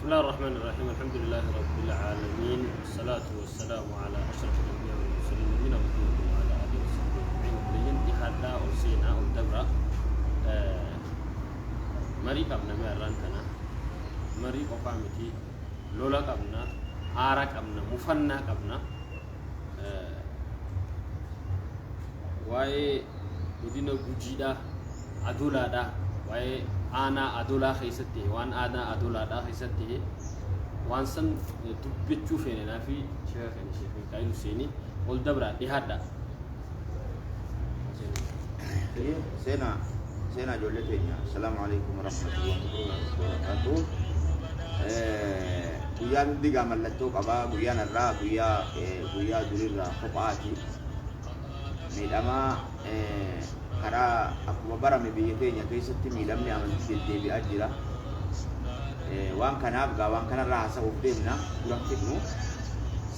بسم الله الرحمن الرحيم الحمد لله رب العالمين والصلاة والسلام على أشرف الأنبياء والمرسلين نبينا محمد وعلى آله وصحبه أجمعين. Obboleeyyan, dhihaadhaa, ol seenaa, ol dabraa. Marii qabna mee har'aan tana. Marii qofaa miti, lola qabna, aara qabna, mufannaa qabna. Waa'ee godina Gujiidhaa, Adolaadhaa, waa'ee aanaa Adolaa keessatti, waan aanaa Adolaadhaa keessatti waan san dubbachuu feene naafi sheeka keenya Sheek Mikaa'il Huseenii. Ol dabraa, dhihaadhaa. Seenaa, seenaa ijoollee teenya. Assalaamu alaikum warahmatullahi wabarakatuh. Guyyaan hundi gaa mallattoo qabaa. Guyyaan har'aa guyyaa durirraa kophaati. Miidhamaa karaa akkuma barame biyya keenya keessatti miidhamni amantii deddeebi'aa jira. Waan kanaaf gaa waan kanarraa haasa'uuf deemna, dura fidnu.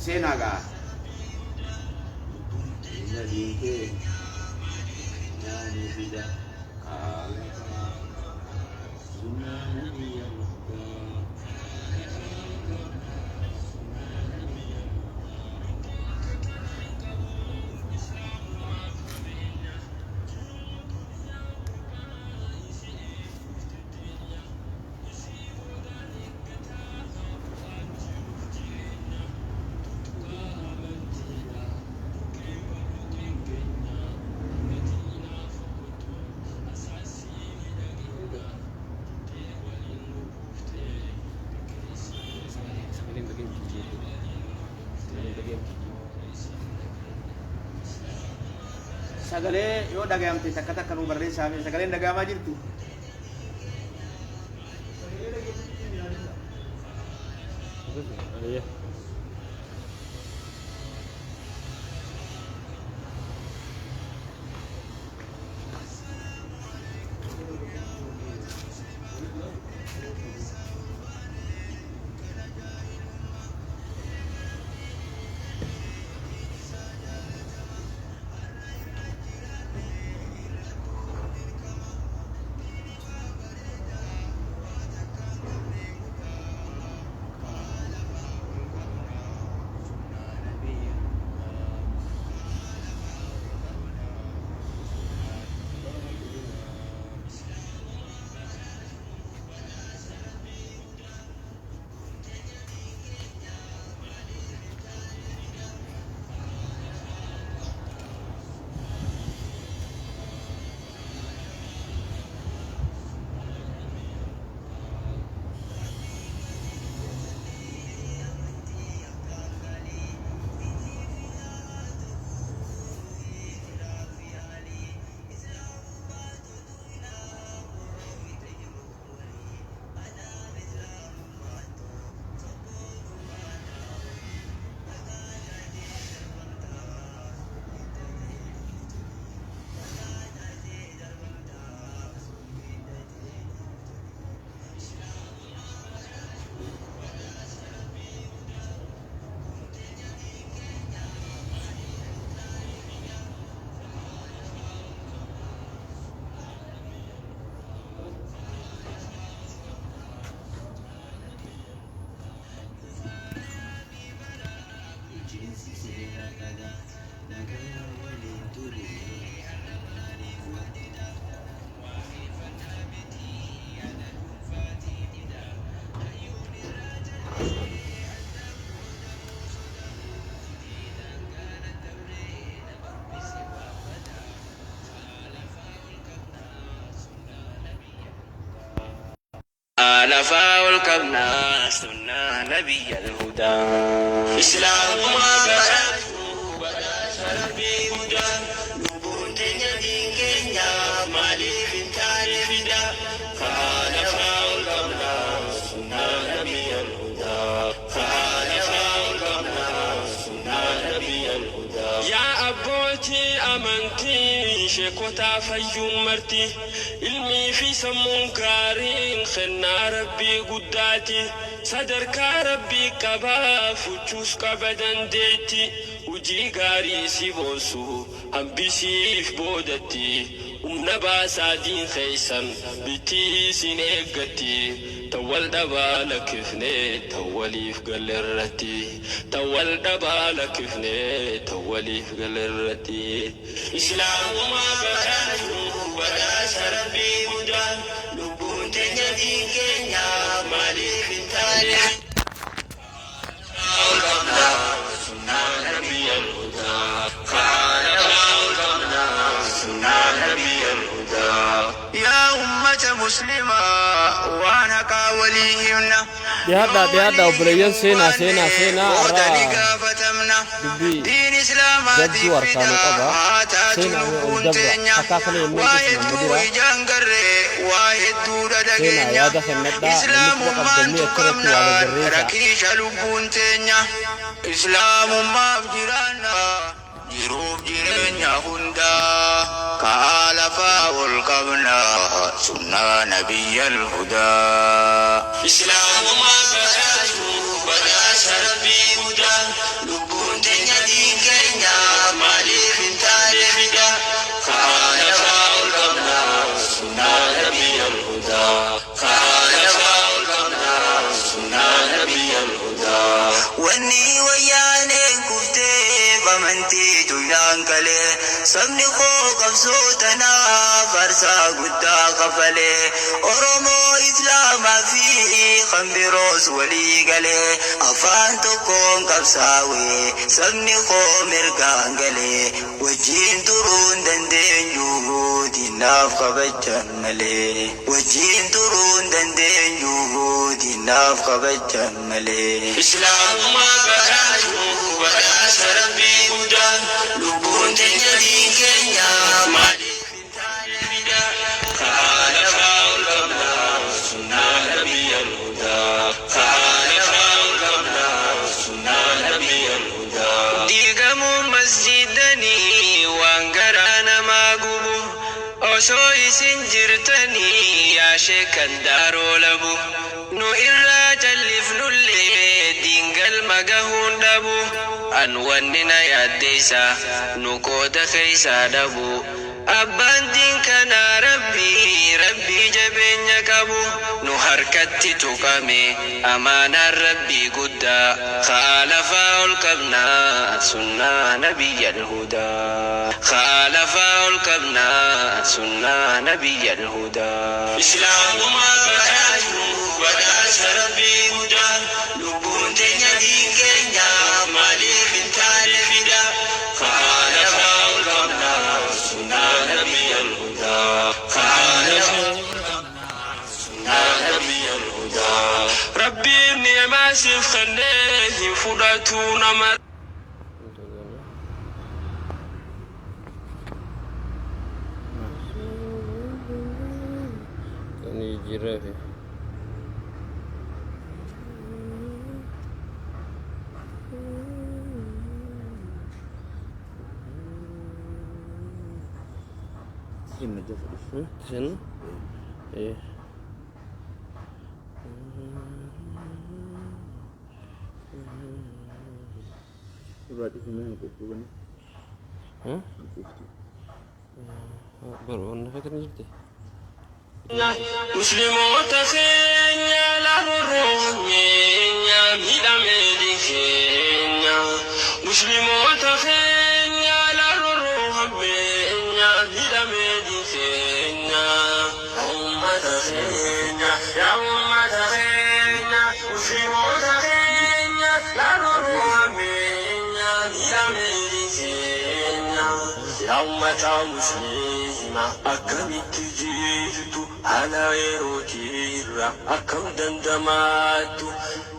Seenaa gaa. Nabiin kee naani fida kaalataa sunnaa nabiyya guddaa. Sagaleen dhageenye jechuudha. Sagaleen dhageenye. Sagalee yoo dhagayamte takka takka nuu barreessaa mee, sagaleen dhagayamaa jirtu. Ayyee. Lafaa ol qabnaa sunnaa nabiyyal hudaa. Islaamummaa badhaatu badhaasa Rabbii guddaa. Lubbuun teenya diin keenya maaliif hin taane fidaa. Ka'aa lafaa ol qabnaa sunnaa nabiyyal hudaa. Ka'aa lafaa ol qabnaa sunnaa nabiyyal hudaa. Yaa abbootii amantii, sheekotaa fayyuun marti, ilmii fi sammuun gaariin kennaa Rabbii guddaati. Sadarkaa Rabbii qabaa fuchuus qaba dandeetti. Hojii gaarii si boonsu hambisiif boodatti. Humna baasaa diin keessan bitti isin eeggatti. Tan wal dhabaa lakkifne tan waliif galle irratti. Tan wal dhabaa lakkifne tan waliif galle irratti. Islaamumaa badhaasuu badhaasa Rabbii guddaa. Lubbuun teenya diin keenya maaliif hin taane? Yaa ummata muslimaa waan haqaa walii himna. Dhiyaadhaa Yoo dhiyaadhaa waliif obboleeyyan himuu seenaa baanne seenaa seenaa booda ni har'aa gaafatamna. dubbii Diin islaamaatiif jabduu harkaa nu fidaa qaba. haa taatu Seenaa mee ol lubbuun dabra teenya. takkaa kana jennee Waa cufna amma hedduu dura ijaan garre waa hedduudha seenaa dhageenya. yaada kennadhaa namni quba Islaamummaan qabdan mee achirratti waa tuqamnaan babarreessaa. rakiisha lubbuun teenya. Islaamummaaf jiraanna jiruuf jireenya hundaa. Ka'aa lafaa ol qabna sunnaa nabiyyal hudaa. Islaamumaa badhaasuu badhaasa Rabbii guddaa. Lubbuun teenya diin keenya maaliif hin taane fida? Ka'aa lafaa ol qabna sunnaa nabiyyal hudaa. Ka'aa lafaa ol qabna sunnaa nabiyyal hudaa. Wanni wayyaaneen kufteef amantii tuynaan kalee sabni koo qabsoo tanaaf aarsaa guddaa kafalee Oromoo Islaamaa fi kan biroos walii galee afaan tokkoon qabsaawee sabni koo mirgaan galee wajjin turuun dandeenyu diinaaf kabajaan malee wajjin turuun dandeenyu diinaaf kabajaan malee. Islaamumaa badhaasuu badhaasa Rabbii guddaa. Lubbuun teenya diin keenya maaliif hin taane fida? Ka'aa lafaa ol qabna sunnaa nabiyyal hudaa. Ka'aa lafaa ol qabna sunnaa nabiyyal hudaa. Diigamuun masjidanii waan garaa namaa gubu osoo isin jirtanii yaa sheekan daaroo labu nu irraa callifnullee diingalma gahuun dhabu an wanni na yaaddeessa nu qooda keeysaa dhabu abbaan diin kanaa rabbii rabbii jabeenya qabu nu harkatti tuqame amaanaan rabbii guddaa ka'aa lafaa ol qabnaa sunnaa nabiyyal hudaa ka'aa lafaa ol qabnaa sunnaa nabiyyal hudaa. Islaamumaa badhaasuu badhaasa Rabbii guddaa. Lubbuun teenya diin keenya maaliif hin taane fida? Ka'aa lafaa ol qabna sunnaa nabiyyal hudaa. Ka'aa lafaa ol qabna sunnaa nabiyyal hudaa. Rabbiin ni'maa siif kennee hin fudhatu nama. Kan jijjiirraa fi. Sen? Eh. Huh? Baru onna fakir jirti. Musliimoota keenya lafa keenya miidhamee keenya. Musliimoota keenya lafa keenya miidhamee keenya. Uummata keenya yaa uummata keenya musliimoota keenya lafa keenya miidhamee keenya. Yaa uummata musliima akkamitti jirtu haala yerootirra akkam dandamaattu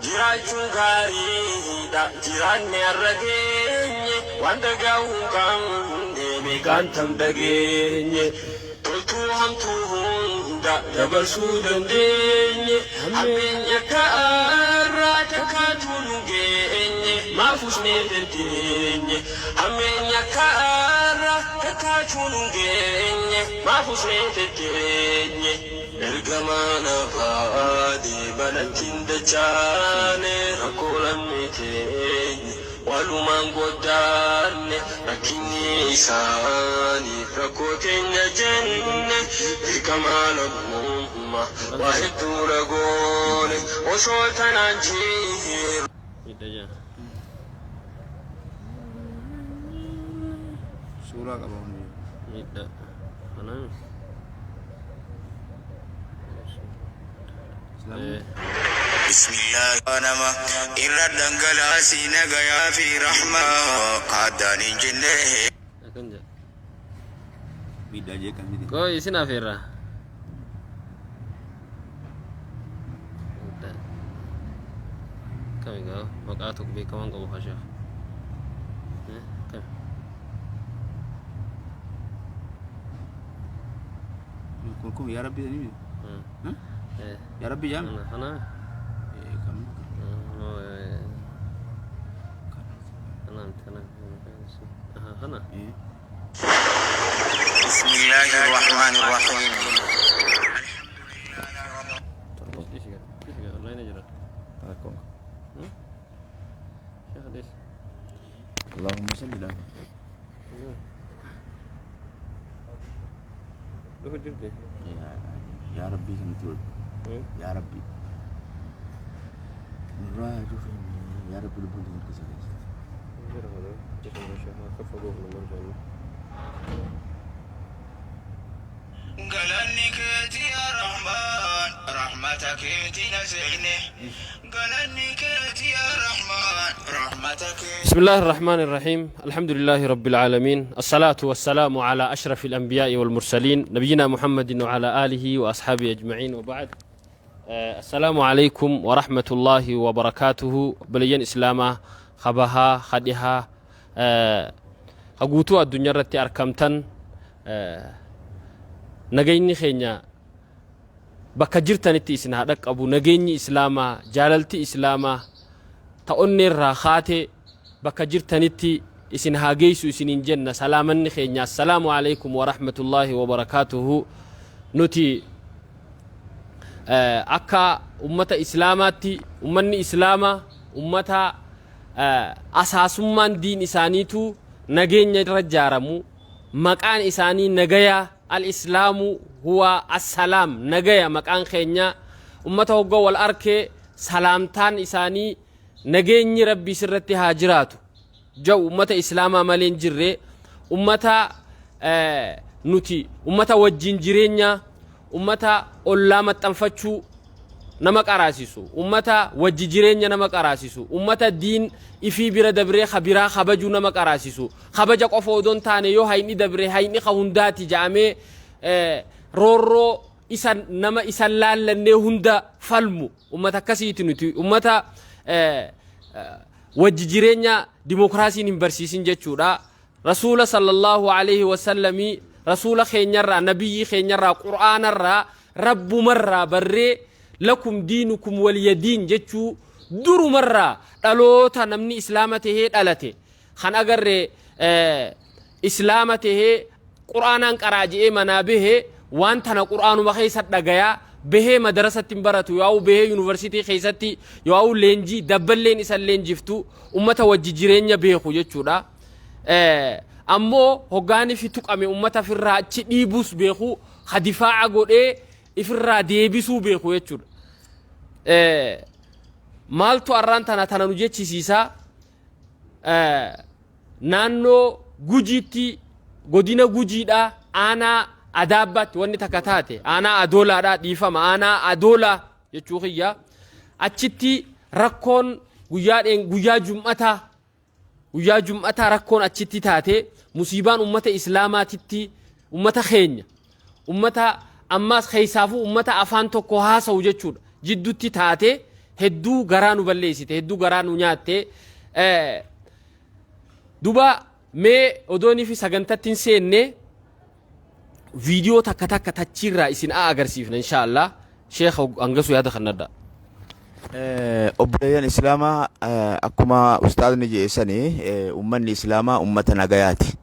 jiraachuun gaariidha jiraanne har'a geenye waan dhaga'uu hin qabne meeqaan tam dhageenye toltuu hamtuu hunda dabarsuu dandeenye hammeenya ka'aarraa takkaatu nu geenye maaf usnee dandeenye hammeenya ka'aarraa takkaatu nu geenye maaf usnee dandeenye ergamaan afaadee balatti hin dachaane rakkoo lammii teenye walumaan goddaanne rakkinni isaanii rakkoo keenya jenne Dirqama lammummaa waa hedduu na goone osoo tanaan jiru. Miidha jaa. Suuraa qaba hundi. Miidha. Kanaami. Islaamni. Bismillah nama irra dhangalaasii nagayaa fi rahmaa kaadaan hin jenne. Akkan jaa. Miidhaa jee kan miti. Koo isin afeerra. Miidha. Kami gaa maqaa tokko beekamaan qabu hashaa. Kami. Kun kun yaa Rabbi sanii miti. Yaa Rabbi jaami. Kana kana. Kam. Kana kana. Kana. بسم الله الرحمن الرحيم. Ishi gaa. Ishi gaa. Online jira. Rakkoo. Sheekh Adees. Allahumma salli ala. Dhufu jirti. Yaa Rabbi sanatti ol. Yaa Rabbi. Nurraa dhufe yaa Rabbi lubbuun keenya harka isaa keessa. Jira kana. Jira sheekh akka fagoo kun marjaannu. Galanni keeti yaa Rahmaan, rahmata keeti na seene. Galanni keeti yaa Rahmaan, rahmata keeti. بسم الله الرحمن الرحيم، الحمد لله رب العالمين، الصلاة والسلام على أشرف الأنبياء والمرسلين، نبينا محمد وعلى آله وأصحابه أجمعين، وبعد. السلام عليكم ورحمة الله وبركاته. Obboleeyyan إسلاما ka bahaa ka dhihaa ka guutuu addunyaa irratti arkamtan, nageenyi keenya bakka jirtanitti isin haa dhaqqabu. Nageenyi islaamaa, jaalalti islaamaa ta onneerraa kaate bakka jirtanitti isin haa geessu isiniin jenna. Salaamanni keenya assalaamu alaikum warahmatullaahi wabarakaatuhu. Nuti akka ummata islaamaatti, ummanni islaamaa ummata asaasummaan diin isaaniitu nageenya irra jaaramu, maqaan isaanii nagaya. Al-islaamu huwa assalaam, nagaya maqaan keenya. Ummata hogga wal arkee salaamtaan isaanii nageenyi Rabbii sirratti haa jiraatu jau ummata islaamaa malee hin jirre. Ummata nuti ummata wajjin jireenya, ummata ollaa maxxanfachuu nama qaraasisu, ummata wajji jireenya nama qaraasisu, ummata diin ifii bira dabree kabiraa kabajuu nama qaraasisu. Kabaja qofa odoon taane, yoo hayni dabre hayni ka hundaati ja'amee roorroo isa nama isan laallannee hunda falmu ummata akkasiiti. Nuti ummata wajji jireenya dimokiraasiin hin barsiisin jechuudha. Rasuula sallallahu alaihi wasallamii, rasuula keenyarraa, nabiyyi keenyarraa, qur'aanarraa, rabbumarraa barree lakum diinukum waliya diin jechuu durumarraa dhaloota namni islaama tahee dhalate kan agarre islaama tahee qur'aanaan qaraa je'ee manaa bahee waan tana qur'aanuma keessa dhagayaa bahee madarasatti hin baratu, yaa'u bahee yuunivarsiitii keessatti yaa'u leenjii dabballeen isan leenjiftu ummata wajji jireenya beeku jechuudha. Ammoo hoggaani fi tuqame ummata firraa achi dhiibuus beeku, ha difaaca godhee ifirraa deebisuu beeku jechuudha. Maaltu arraan tana tana nu jechisiisaa? Naannoo Gujiitti, godina Gujiidha, aanaa Adaabbaatti wanni takka taate, aanaa Adoolaadha, dhiifama, aanaa Adoolaa jechuu kiyya. Achitti rakkoon guyyaa jum'ataa, guyyaa jum'ataa rakkoon achitti taate, musiibaan ummata islaamaatitti, ummata keenya, ummata ammaas keessaafuu ummata afaan tokko haasa'u jechuudha, jidduutti taate hedduu garaa nu balleessite, hedduu garaa nu nyaatte. Duba mee odoonii fi sagantatti hin seenne viidiyoo takka takka tachiirraa isin haa agarsiifna inshaallah. Sheekh hangasu yaada kannadha. Obboleeyyan islaamaa, akkuma ustaazni jeessanii ummanni islaamaa ummata nagayaati.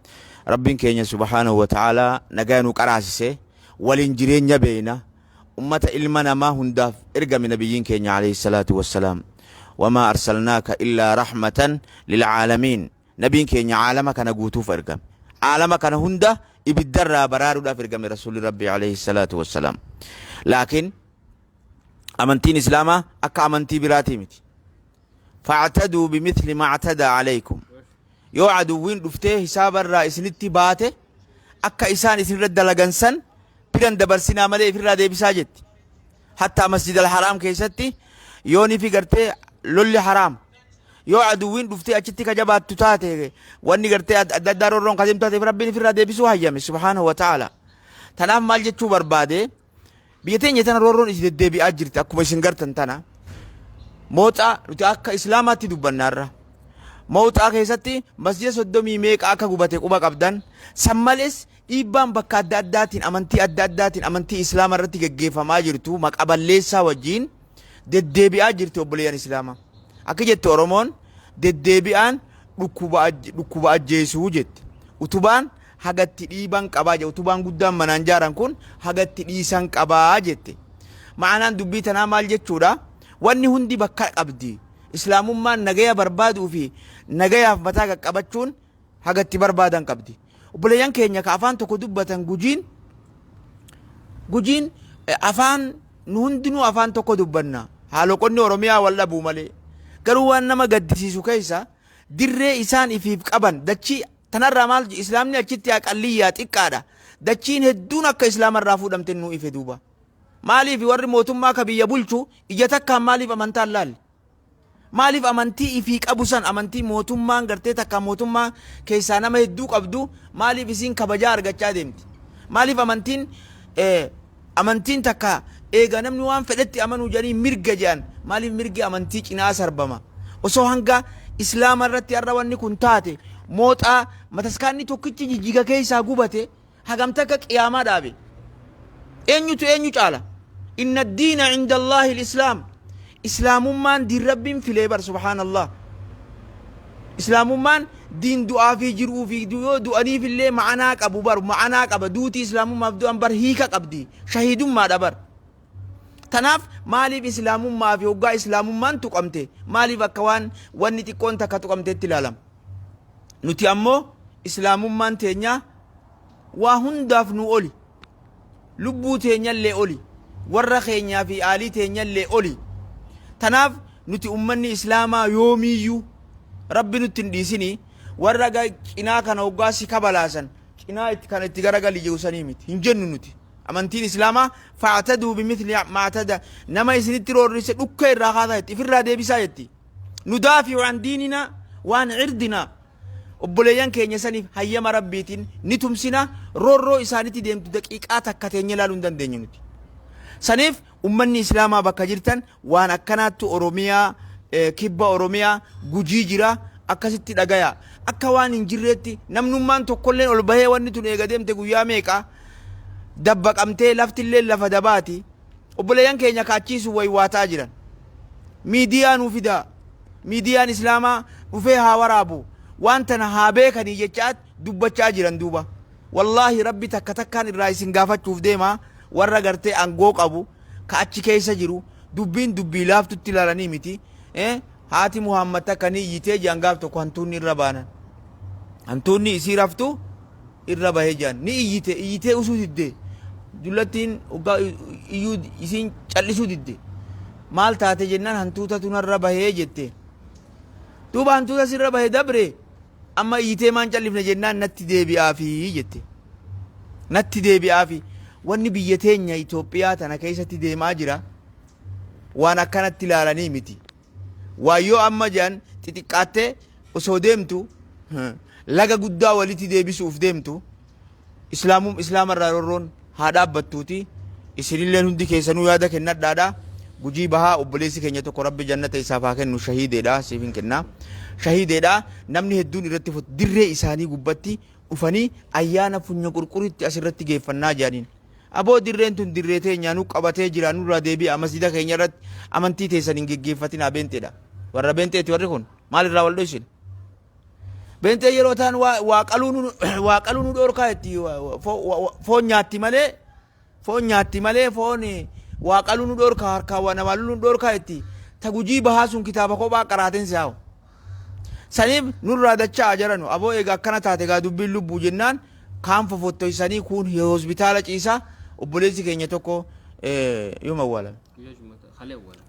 Rabbiin keenya subhaanahu wa ta'aalaa nagaya nu qaraasise, waliin jireenya beeyna. Ummata ilma namaa hundaaf ergame nabiyyiin keenya alayhi salaatu wassalaam. Wamaa arsalnaaka illaa rahmatan lilcaalamiin. Nabiin keenya caalama kana guutuuf ergame. Caalama kana hunda Ibiddarraa baraaruudhaaf ergame Rasuulli Rabbii alayhi salaatu wassalaam. Laakiin amantiin Islaamaa akka amantii biraatii miti. Fa'taduu bimithli ma i'tadaa alaykum. Yoo aduwwiin dhuftee hisaaba irraa isinitti baate, akka isaan isinirra dalagan san biran dabarsinaa malee ifirraa deebisaa jetti. Hattaa Masjid al-Haraam keessatti yoonii fi gartee lolli haraam. Yoo aduwwiin dhuftee achitti ka jabaattu taate, wanni gartee adda addaa roorroon ka deemtu taateef, Rabbiin ifirraa deebisuu hayyame subhaanahu wa ta'ala. Tanaaf maal jechuu barbaade, biyya teenya tana roorroon itti deddeebi'aa jirti akkuma isin gartan tana. Mooxaa nuti akka Islaamaatti dubbannaarra. Mooxaa keessatti masjida 30 meeqa akka gubate quba qabdan. San malees dhiibbaan bakka adda addaatiin amantii adda addaatiin amantii Islaama irratti geggeeffamaa jirtu maqa balleessaa wajjiin deddeebi'aa jirti, obboleeyyan Islaamaa. Akka jette Oromoon, deddeebi'aan dhukkuba ajjeesuu jette. Utubaan hagatti dhiiban qabaa jedhe. Utubaan guddaan manaan jaaran kun hagatti dhiisan qabaa jette. Ma'anaan dubbii tanaa maal jechuudha? Wanni hundi bakka qabdi. Islaamummaan nagaya barbaaduu fi nagayaaf mataa qaqqabachuun hagatti barbaadan qabdi. Obboleeyyan keenya ka afaan tokko dubbatan, Gujiin afaan nu hundinuu afaan tokko dubbanna. Haaloqonni Oromiyaa wal dhabuu malee. Garuu waan nama gaddisiisu keessa, dirree isaan ifiif qaban, dachii tanarraa maal Islaamni achitti aqalliyyaa xiqqaadha. Dachiin hedduun akka Islaamarraa fuudhamte nu ife duuba. Maaliif warri mootummaa ka biyya bulchu ija takkaan maaliif amantaan laalle? Maaliif amantii ifii qabu san, amantii mootummaan gartee takka mootummaa keessaa nama hedduu qabdu, maaliif isiin kabajaa argachaa deemti? Maaliif amantiin takka eega namni waan fedhetti amanuu jedhanii mirga jedhan, maaliif mirgi amantii cinaa sarbama? Osoo hanga Islaama irratti har'a wanni kun taate, Mooxaa mataskaanni tokkichi Jijjiga keessaa gubate hagam takka qiyaamaa dhaabe? Eenyutu eenyu caala? Inna diina cinda Allaahi lislaam. Islaamummaan diin Rabbiin filee bar, subhaanallah. Islaamummaan diin du'aa fi jiruu fi yoo du'aniif illee ma'anaa qabu bar, ma'anaa qaba. Duuti Islaamummaaf du'an bar hiika qabdi. Shahiidummaadha bar. Tanaaf maaliif Islaamummaa fi hoggaa Islaamummaan tuqamte maaliif akka waan wanni xiqqoon takka tuqamteetti ilaalama? Nuti ammoo Islaamummaan teenya waa hundaaf nu oli. Lubbuu teenyallee oli. Warra keenyaa fi aalii teenyallee oli. Tanaaf nuti ummanni Islaamaa yoomiiyyuu Rabbi nutti hin dhiisini, warra cinaa kana hoggaa si kabalaasan cinaa itti kana itti garagali jedhu sanii miti. Hin jennu nuti. Amantiin Islaamaa fa'ataduu bimithli ma'atada, nama isinitti roorrise dhukkee irraa kaasaa jetti. Ifirraa deebisaa jetti. Nudaafi'u an diininaa waan irdinaa. Obboleeyyan keenya saniif hayyama Rabbiitiin ni tumsina. Roorroo isaanitti deemtu daqiiqaa takka teenye ilaaluu hin dandeenyu nuti. Saniif ummanni Islaamaa bakka jirtan waan akkanaattu Oromiyaa, kibba Oromiyaa Gujii jira, akkasitti dhagaya. Akka waan hin jirreetti namnummaan tokkolleen ol bahee, wanni tun eega deemte guyyaa meeqa dabbaqamtee, laftillee lafa dabaati. Obboleeyyan keenya ka achiisu waywaataa jiran. Miidiyaa nuu fidaa. Miidiyaan Islaamaa dhufee haa waraabu. Waan tana haa beekanii jechaa dubbachaa jiran duuba. Wallaahi Rabbi takka takkaan irraa isin gaafachuuf deema, warra gartee angoo qabu ka achi keessa jiru. Dubbiin dubbii laaftutti ilaalanii miti. Haati Muhammad takka ni iyyitee jedhan gaaf tokko hantuunni irra baanan. Hantuunni isii raftu irra bahee jedhan, ni iyyite, iyyitee usuu didde. Dullattiin hoggaa iyyuu isiin cal'isuu didde. Maal taate jennaan, hantuutatu narra bahee jette. Duuba hantuuta sirra bahe dabre, amma iyyitee maan callifne jennaan, natti deebi'aafi jette. Natti deebi'aafi. Wanni biyya teenya Itoophiyaa tana keessatti deemaa jira waan akkanatti ilaalanii miti. Waan yoo amma jedhan xixiqqaattee osoo deemtu laga guddaa walitti deebisuuf deemtu. Islaamum Islaamarraa roorroon haa dhaabbattuuti. Isinilleen hundi keessanuu yaada kennadhaadha. Gujii Bahaa obboleessi keenya tokko, Rabbi jannata isaaf haa kennu, shahiideedha, siif hin kenna. Shahiideedha, namni hedduun irratti dirree isaanii gubbatti dhufanii ayyaana funya qurquritti asirratti geeffannaa jedhaniin. Aboo, dirreen tun dirree teenyaa nu qabatee jira, nurraa deebi'a, masjida keenya irratti amantii teessan hin geggeeffatinaa beenteedha. Warra beenteeti warri kun maal irraa wal dhoysine? Beentee yeroo ta'an waa qaluu nu dhoorkaa jetti. Foon nyaatti malee, foon nyaatti malee, foon waa qaluu nu dhoorkaa, harkaa waa namaa loluu nu dhoorkaa jetti. Ta Gujii Bahaa sun kitaaba kophaa qaraateen si'aawu. Saniif nurraa dachaa jaranu. Aboo, egaa akkana taate gaa dubbiin lubbuu jennaan Kaan fofottoysanii kuun hospitaala ciisa. Obboleessi keenya tokko yoom awwaalame?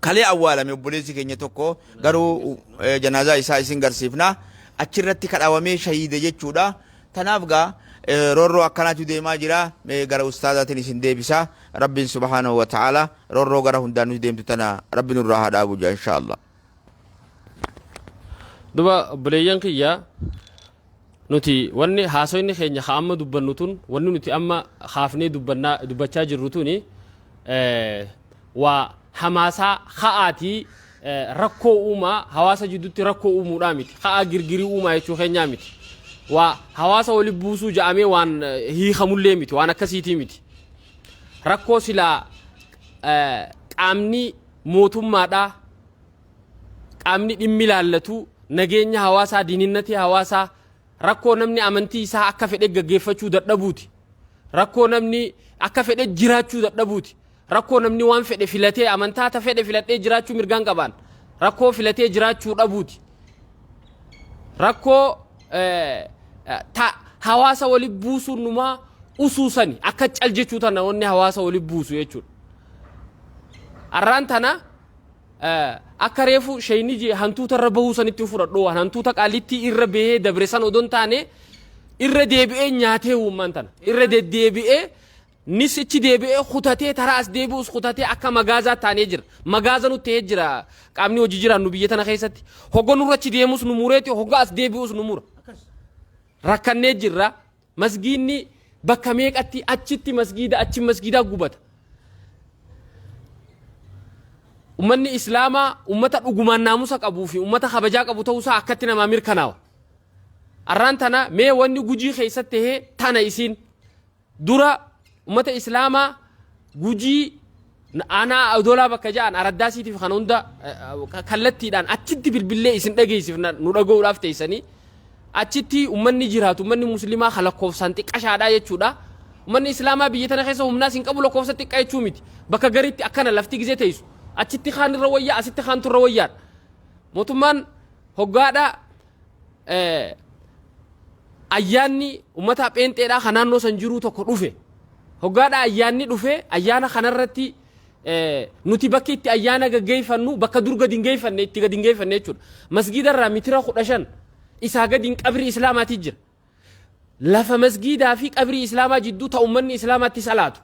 Kalee awwaalame obboleessi keenya tokko garuu janaazaa isaa isin garsiifna. Achirratti kadhawamee shahiide jechuudha. Tanaaf gaa roorroo akkanaatu deemaa jira. Mee gara ustaazaatiin isin deebisa. Rabbiin subhaanahu wa ta'ala roorroo gara hundaan nuti deemtu tana Rabbi nurraa haa dhaabu jaa insha Allah. Duba obboleeyyan kiyya, nuti wanni haasoyni keenya ka amma dubbannu tun, wanni nuti amma kaafnee dubbannaa dubbachaa jirru tuni waa hamaasaa ka'aatii rakkoo uumaa hawaasa jidduutti rakkoo uumuudhaa miti. Ka'aa girgirii uumaa jechuu keenyaa miti. Waa hawaasa wali buusuu ja'amee waan hiikamullee miti, waan akkasiitii miti. Rakkoo silaa qaamni mootummaadhaa, qaamni dhimmi ilaallatu, nageenya hawaasaa, dininnatii hawaasaa, rakkoo namni amantii isaa akka fedhe gaggeeffachuu dadhabuuti. Rakkoo namni akka fedhe jiraachuu dadhabuuti. Rakkoo namni waan fedhe filatee, amantaa ta fedhe filadhee jiraachuu mirgaan qabaan. Rakkoo filatee jiraachuu dhabuuti. Rakkoo ta hawaasa wali buusuun numaa usuusani akka cal jechuu tana wanni hawaasa wali buusu jechuudha. Arraan tana akka reefu shayni jee hantuuta irra bahuu sanitti fudhadhu, waan hantuuta qaalittii irra bahee dabre san odon taane irra deebi'ee nyaatee uummaan tana irra deddeebi'ee nis ichi deebi'ee kutatee taraa as deebi'us kutatee akka magaazaa taanee jira. Magaaza nutti ta'ee jira qaamni hojii jiraannu biyya tana keessatti. Hogga nurra achi deemus nu mureeti, hogga as deebi'us nu mura. Rakkannee jirra. Masgiinni bakka meeqatti achitti masgiida achi masgiidaa gubata. Ummanni Islaamaa ummata dhugumaan naamusa qabuu fi ummata kabajaa qabu ta'uusaa akkatti namaa mirkanaawa. Arraan tana mee wanni Gujii keessatti tahee tana isiin dura ummata Islaamaa Gujii aanaa Adolaa bakka ja'an araddaa siitiif kana hunda kallattiidhaan achitti bilbillee isin dhageessifna nu dhaga'uudhaaf teessanii achitti ummanni jiraatu ummanni muslimaa kan lakkoofsaan xiqqashaadhaa jechuudha. Ummanni Islaamaa biyya tana keessa humnaas hin qabu, lakkoofsa xiqqa jechuu miti. Bakka gariitti akkana lafti gizee teessu achitti kaan irra wayyaa, asitti kaantu irra wayyaadha. Mootummaan hoggaadha ayyaanni ummata pheenxeedhaa kan naannoo san jiruu tokko dhufe. Hoggaadha ayyaanni dhufe, ayyaana kanarratti nuti bakki itti ayyaana gaggeeffannu bakka dur gadi hin geeffanne itti gadi hin geeffanne jechuudha. Masgiida irraa mitira 15 isaa gadiin qabrii Islaamaatii jira. Lafa masgiidaa fi qabrii Islaamaa jidduu ta ummanni Islaamaatti salaatu.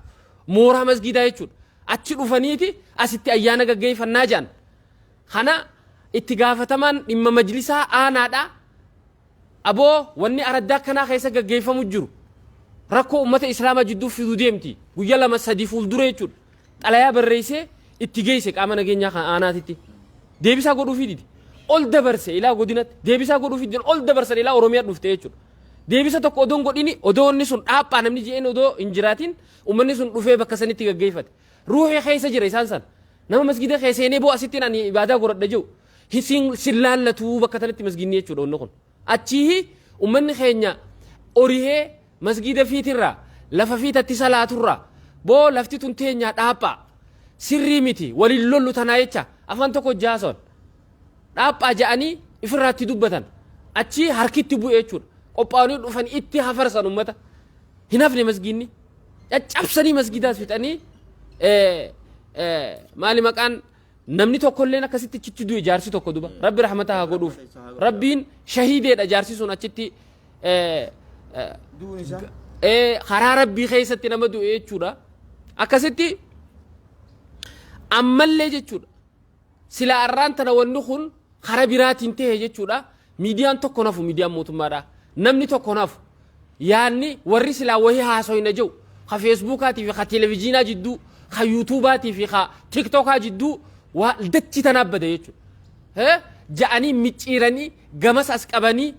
Mooraa masgiidaa jechuudha. Achi dhufaniiti asitti ayyaana gaggeeffannaa jedhan. Kana itti gaafatamaan dhimma majlisaa aanaadha. Aboo, wanni araddaa akkanaa keessa gaggeeffamu jiru rakkoo ummata Islaamaa jidduu fiduu deemti. Guyya lama sadi fuuldura jechuudha. Xalayaa barreessee itti geesse qaama nageenyaa kan aanaatitti. Deebisaa godhuufii dide. Ol dabarse ilaa godinatti. Deebisaa godhuufii dide, ol dabarsan ilaa Oromiyaa dhufte jechuudha. Deebisa tokko odoo hin godhini, odoo wanni sun dhaaphaa namni je'een odoo hin jiraatin, ummanni sun dhufee bakka sanitti gaggeeffate. Ruuhii keessa jira isaan sana. Nama masgida keessa seenee boo asittiin ani ibaadaa godhadha jiru. Sin laallatuu bakka tanatti masginni jechuudha wanni kun. Achii ummanni keenya orihee masgida fiitirraa, lafa fiitatti salaaturraa, boo lafti tun teenyaa dhaaphaa, sirrii miti, waliin lollu tanaa jecha afaan tokko jaason dhaaphaa ja'anii ifirraatti dubbatan. Achii harkitti bu'e jechuudha. Qophaa'anii dhufan itti hafarsan ummata. Hin hafne masginni. Caccabsanii masgidaas fixanii, maali maqaan, namni tokkolleen akkasitti achitti du'e. Jaarsi tokko duba Rabbi rahmata haa godhuuf, Rabbiin shahiideedha. Jaarsi sun achitti Du'uun isaa. Karaa Rabbii keessatti nama du'e jechuudha. Akkasitti ammallee jechuudha. Silaa arraan tana wanni kun karaa biraatiin ta'e jechuudha. Miidiyaan tokko nafu, miidiyaan mootummaadha. Namni tokko nafu. Yaanni warri silaa wahii haasoyna jiru ka Feesbuukaatii fi ka televiziinaa jidduu, ka Yuutuubaatii fi ka Tiktookaa jidduu waa dachii tanaaf bada jechuudha. Ja'anii micciiranii gamas as qabanii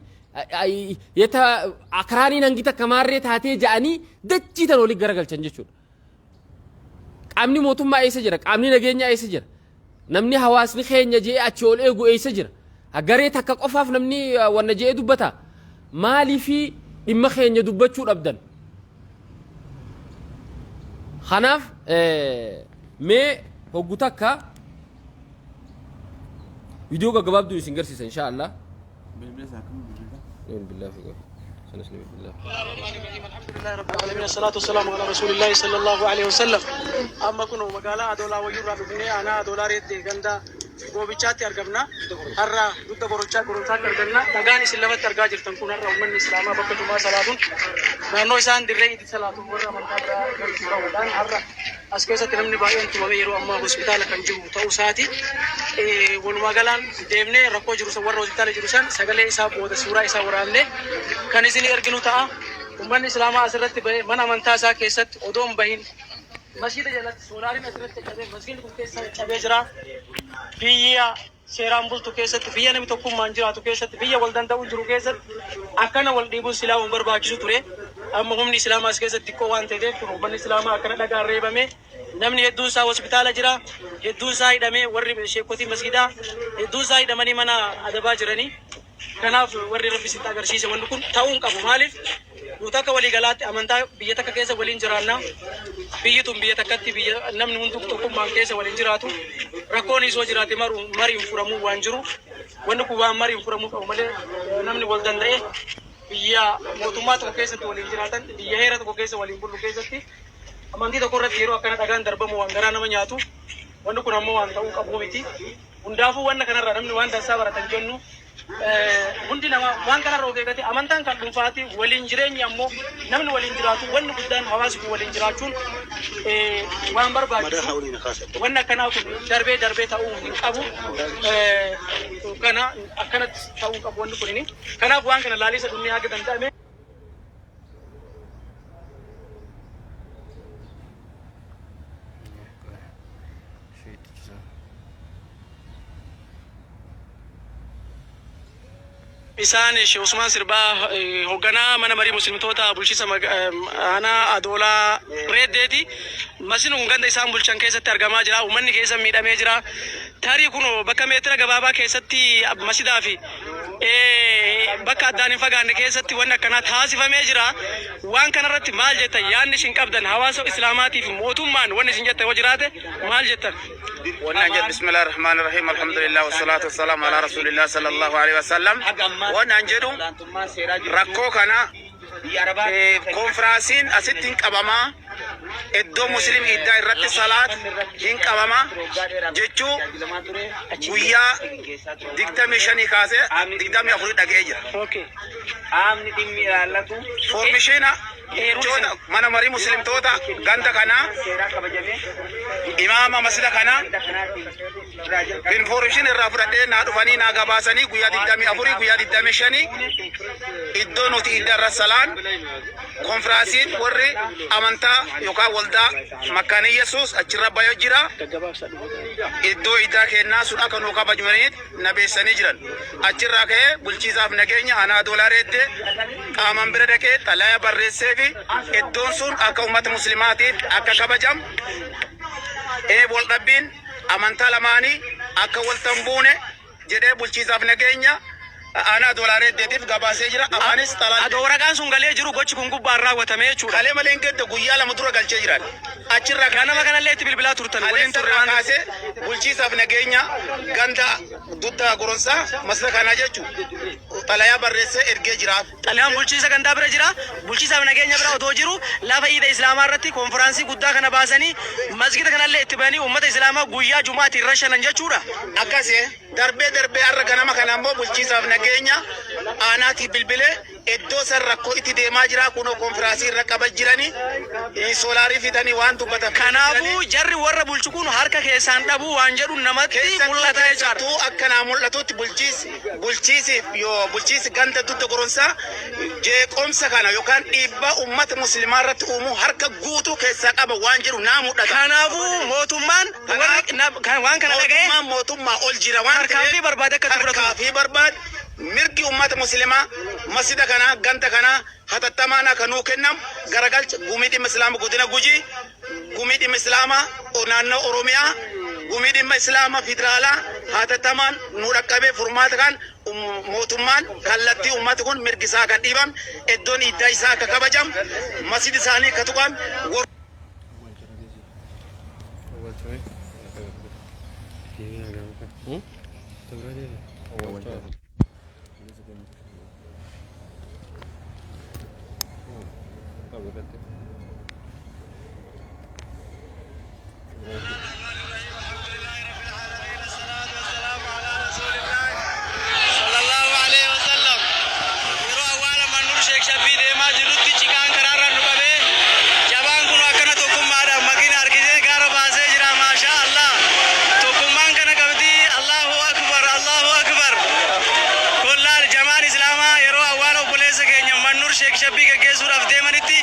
yeta akraaniin hangi takka maarree taatee ja'anii dachii tana walitti garagalchan jechuudha. Qaamni mootummaa eessa jira? Qaamni nageenyaa eessa jira? Namni hawaasni keenya je'ee achi ol eegu eessa jira? Garee takka qofaaf namni wanna je'ee dubbata? Maaliifi dhimma keenya dubbachuu dhabdan? Kanaaf mee hoggu takka viidiyoo gaggabaabduu isin garsiisa insha Allah. Bilbila isaa akkam bilbilta? Bilbilaa fi qabu. Sanis ni bilbilaa. Alhamdulillahi rabbil alamin assalatu wassalamu ala rasulillahi sallallahu alaihi wasallam. Amma kun magaalaa Adoolaa Wayyuurraa dhufnee aanaa Adoolaa Reettee ganda Goobichaatti argamna. Har'a dugda borochaa goromsaatti argamna. Dhagaan isin lafatti argaa jirtan kun har'a uummanni Islaamaa bakka Jumaa salaatuun naannoo isaan dirree itti salaatuun warra amantaa biraa galchuu qabuudhaan har'a as keessatti namni baay'een tumamee yeroo ammaa hospitaala kan jiru ta'uu isaati. Walumaa galaan deemnee rakkoo jiru san warra hospitaala jiru san sagalee isaa booda suuraa isaa waraabnee kan isin erginu ta'a. Uummanni Islaamaa asirratti bahee mana amantaa isaa keessatti odoo hin bahin masjiida jalatti soolaariin asirratti caccabee masjiidni kun keessa caccabee jira. Biyya seeraan bultu keessatti, biyya namni tokkummaan jiraatu keessatti, biyya wal danda'u jiru keessatti akkana wal dhiibuun silaa hin barbaachisu ture. Amma humni Islaamaa as keessatti xiqqoo waan ta'eef kun uummanni Islaamaa akkana dhagaan reebame. Namni hedduun isaa hospitaala jira. Hedduun isaa hidhamee warri sheekotii masgidaa hedduun isaa hidhamanii mana adabaa jiranii. Kanaaf warri Rabbi sitti agarsiise wanni kun ta'uu hin qabu. Maaliif nuti akka waliigalaatti amantaa biyya takka keessa waliin jiraanna. Biyyi tun biyya takkatti biyya namni hunduu tokkummaan keessa waliin jiraatu. Rakkoon isoo jiraate maru mariin furamuu waan jiru. Wanni kun waan mariin furamuu qabu malee namni wal danda'e biyya mootummaa tokko keessatti waliin jiraatan, biyya heera tokko keessa waliin bullu keessatti amantii tokko irratti yeroo akkana dhagaan darbamu waan garaa nama nyaatu. Wanni kun ammoo waan ta'uu qabu miti. Hundaafuu wanna kanarraa namni waan dansaa baratan jennu hundi namaa waan kanarra of eeggate. Amantaan kan dhuunfaati, waliin jireenyi ammoo namni waliin jiraatu, wanni guddaan hawaasni kun waliin jiraachuun waan barbaachisu. Wanni akkanaa kun darbee darbee ta'uu hin qabu. Kana akkanatti ta'uu hin qabu wanni kunini. Kanaaf waan kana laalisa dhumni haga danda'ame. Isaan Sheekh Usmaan Sirbaa, hoogganaa mana marii muslimtoota bulchiinsa aanaa Adoolaa Reeddeeti. Masjidni kun ganda isaan bulchan keessatti argamaa jira. Uummanni keessa miidhamee jira. Tarii kun bakka meetira gabaabaa keessatti masjidaa fi bakka addaan hin fagaanne keessatti wanni akkanaa taasifamee jira. Waan kanarratti maal jettan? Yaadni isin qabdan hawaasa Islaamaatiif mootummaan wanni isin jettan yoo jiraate maal jettan? Wannan jedhu, bismillahir rahmanir rahim, alhamdulillah, wassalatu wassalamu ala rasulillah sallallahu alaihi wasallam. Wannan jedhu, rakkoo kana konfiraansiin asitti hin qabamaa, iddoo muslim iddaa irratti salaat hin qabamaa jechuu guyyaa 25 kaasee 24 dhaga'ee jira. Qaamni dhimmi ilaallatu Foormishiina jechoota mana marii muslimtoota ganda kanaa, seeraa kabajamee imaama masjida kanaa ganda kanaatiin irraa jalqabe. Information irraa fudhadhee naa dhufanii naa gabaasanii guyyaa 24, guyyaa 25 iddoo nuti idda irra salaan konfiraansiin warri amantaa yookaan waldaa Makkaana Yesuus achirra bayoo jira. Iddoo iddaa kennaa sun akka nuu kabajmaniif na beeksisanii jiran. Achirraa ka'ee bulchiisaaf nageenya aanaa Adoolaa Reeddee qaamaan bira dhaqee xalayaa barreessee fi iddoon sun akka uummata muslimaatiif akka kabajamu, waldhabbiin amantaa lamaanii akka walta hin buune jedhee bulchiisaaf nageenya aanaa Adoolaa Reeddeetiif gabaasee jira. Afaanis xalaan Adoo waraqaan sun galee jiru gochi kun gubbaan raawwatame jechuudha. Kalee malee hin gadda, guyyaa 2 dura galchee jiran. Achirraa Ganama kanallee itti bilbilaa turtan waliin turre Kaleessa waan kaasee bulchiisaaf nageenya ganda dudda goronsaa masla kanaa jechuun xalayaa barreessee ergee jiraaf. Xalayaan bulchiinsa gandaa bira jira. Bulchiisaaf nageenya bira otoo jiru lafa iida Islaamaa irratti konfiraansii guddaa kana baasanii masgida kanallee itti bahanii uummata Islaamaa guyyaa Jumaatiin rashanan jechuudha. Akkasii darbee darbee har'a ganama kana immoo bulchiisaaf nageenya aanaatiif bilbilee iddoo san rakkoo itti deemaa jira, kunoo konfiraansii irra qaba jiranii, soolaarii fidanii waan dubbatan. Kanaafuu jarri warra bulchu kun harka keessaan dhabuu waan jedhu namatti mul'ata jechaadha. Keessattuu akka naa mul'atutti bulchiisiif yoo bulchiisi ganda dugda goronsaa jeequmsa kana yookaan dhiibbaa uummata muslimaa irratti uumuu harka guutuu keessaa qaba waan jedhu naa mul'ata. Kanaafuu mootummaan warri waan kana dhaga'e Mootummaan mootummaa ol jira waan tarkaanfii barbaade akka itti fudhatu. Tarkaanfii barbaade, mirgi uummata muslimaa masjida kanaa ganda kanaa hatattamaan akka nuu kennamu garagalcha gumii dhimma islaama godina Gujii, gumii dhimma islaamaa naannoo Oromiyaa, gumii dhimma islaamaa federaalaa hatattamaan nu dhaqqabee furmaata kan mootummaan kallattii uummati kun mirgi isaa akka dhiibame, iddoon iddaa isaa akka kabajamu, masjidi isaanii akka tuqame. Qabu irratti. Sallallahu alaihi wasallam. Yeroo awwaala Mannuur Sheek Shaffii deemaa jirrutti ciqaan karaarra nu qabee jabaan kun akkana tokkummaadhaan makiina harkisee gaara baasee jira, maashaa Allah. Tokkummaan kana qabdi. Allahu akbar, Allahu akbar. Kun laal, jamaan islaamaa yeroo awwaala obboleessa keenya Mannuur Sheek Shaffii geggeessuudhaaf deemanitti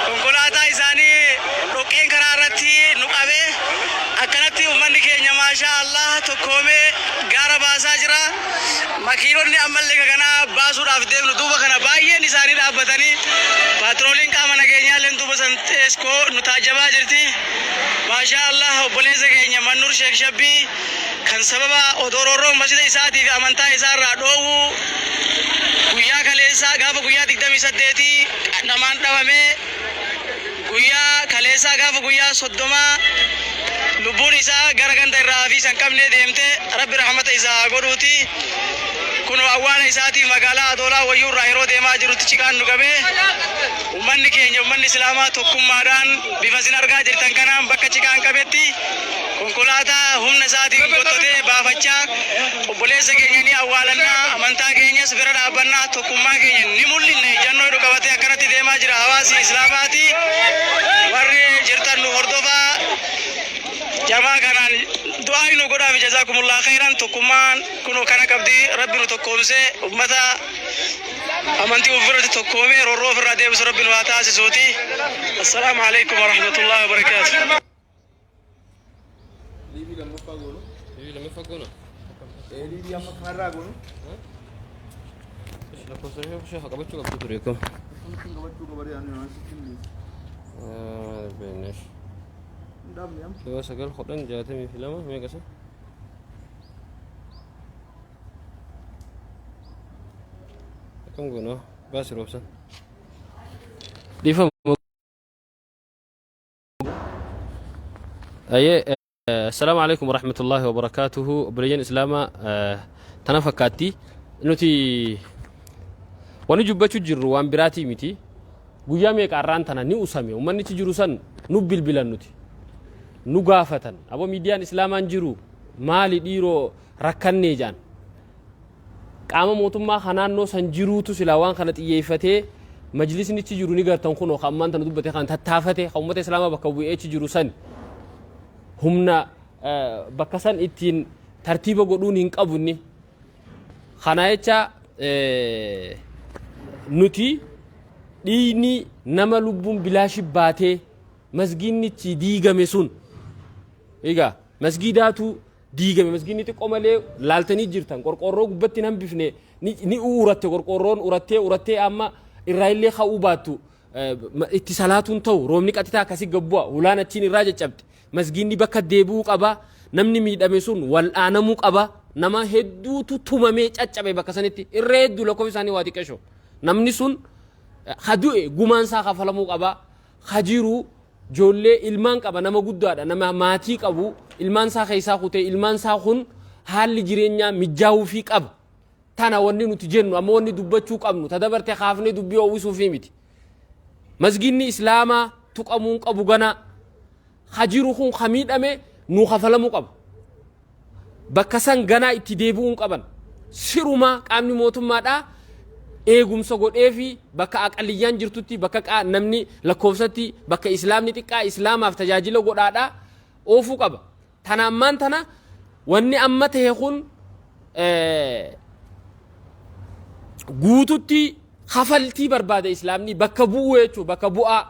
konkolaataa isaanii dhoqqeen karaa irratti nu qabee akkanatti uummanni keenya, maashaa Allah, tokkoomee gaara baasaa jira. Makiinonni ammallee kanaa baasuudhaaf deemnu duuba kana baay'een isaanii dhaabbatanii, paatrooliin qaama nageenyaalleen duuba san teeskoo nu taajjabaa jirti. Maashaa Allah, obboleessa keenya Mannuur Sheek Shabbii kan sababa odoo roorroon masjida isaatii fi amantaa isaarraa dhoowwuu guyyaa kaleessaa gaafa guyyaa 28 namaan dhabamee, guyyaa kaleessaa gaafa guyyaa 30 lubbuun isaa gara ganda irraa fi san qabnee deemte. Rabbi rahmata isaa haa godhuuti. Kun awwaala isaatiif magaalaa Adoolaa Wayyuu irraa yeroo deemaa jirutti ciqaan nu qabee, ummanni keenya, ummanni islaamaa tokkummaadhaan bifa isin argaa jirtan kanaan bakka ciqaan qabetti konkolaataa humna isaatiin gottotee baafachaa, obboleessa keenya ni awwaalannaa, amantaa keenyas bira dhaabbannaa, tokkummaa keenya ni mul'inna ijannoo jedhu qabatee akkanatti deemaa jira hawaasi islaamaati. Warri jirtan nu hordofaa, jamaa kanaan du'aa nu godhaaf. Jazaakumullah khairan. Tokkummaan kunoo kana qabdi. Rabbi nu tokkoomsee ummata amantii ofirratti tokkoomee roorroo ofirraa deebisu Rabbi nu haa taasisuuti. Assalaamu alaikum warahmatullahi wabarakaatu. Live lammaffaa goonu. Live lammaffaa goona. Live amma kanarraa goonu. Lakkoofsa ishee qabachuu qabdu ture kun. Akkamittiin qabachuu qabadee ani waan sitti hin Beeknesh. Hin dhaabne amma. 9 10 62 meeqa isa? Akkam goona, baasi roobsan. Dhiifama. Ayyee. Assalaamu alaikum warahmatullahi wabarakaatuhu. Obboleeyyan islaamaa, tana fakkaatti. Nuti wani dubbachuu jirru waan biraatii miti. Guyyaa meeqa har'aan tana ni usame. Uummanni achi jiru san nu bilbilan, nuti nu gaafatan. Aboo, miidiyaan islaamaan jiru maali dhiiroo, rakkannee jaan. Qaama mootummaa kan naannoo san jiruutu silaa waan kana xiyyeeffatee, majlisni achi jiru ni gartan, kunoo kan ammaan tana dubbate kan tattaafate, kan uummata islaamaa bakka bu'ee achi jiru san humna bakka san ittiin tartiiba godhuun hin qabu inni. Kana jecha nuti dhiigni nama lubbuun bilaashi baatee masgiinnichi diigame sun, egaa masgiidaatu diigame, masgiinni xiqqoo malee laaltanii jirtan, qorqoorroo gubbatti hin hambifne, ni uratte, qorqoorroon urattee urattee amma irraa illee ka'uu baattu itti salaatuun ta'u, roobni qaxitaa akkasii gabbu'a, hulaan achiin irraa caccabde. Masgiinni bakka deebi'uu qaba, namni miidhame sun wal'aanamuu qaba. Nama hedduutu tumamee caccabe bakka sanitti, irra hedduu lakkoofsi isaanii waa xiqqeesho. Namni sun ha du'e gumaan isaa kafalamuu qaba. Ha jiru ijoollee ilmaan qaba, nama guddaadha, nama maatii qabu, ilmaan isaa keessaa kutee ilmaan isaa kun haalli jireenyaa mijaa'uufii qaba. Tana wanni nuti jennu amma, wanni dubbachuu qabnu, ta dabarte kaafnee dubbii ho'isuufii miti. Masgiinni islaamaa tuqamuu qabu gana. Ha jiru kun ha miidhame nuu kafalamuu qaba. Bakka san ganaa itti deebi'uu qaban. Sirumaa qaamni mootummaadhaa eegumsa godhee fi bakka aqaliyyaan jirtutti, bakka namni lakkoofsatti, bakka islaamni xiqqaa islaamaaf tajaajila godhaadhaa oofuu qaba. Tana ammaan tana wanni amma ta'e kun guututti kafaltii barbaada, islaamni bakka bu'uu jechuudha, bakka bu'aa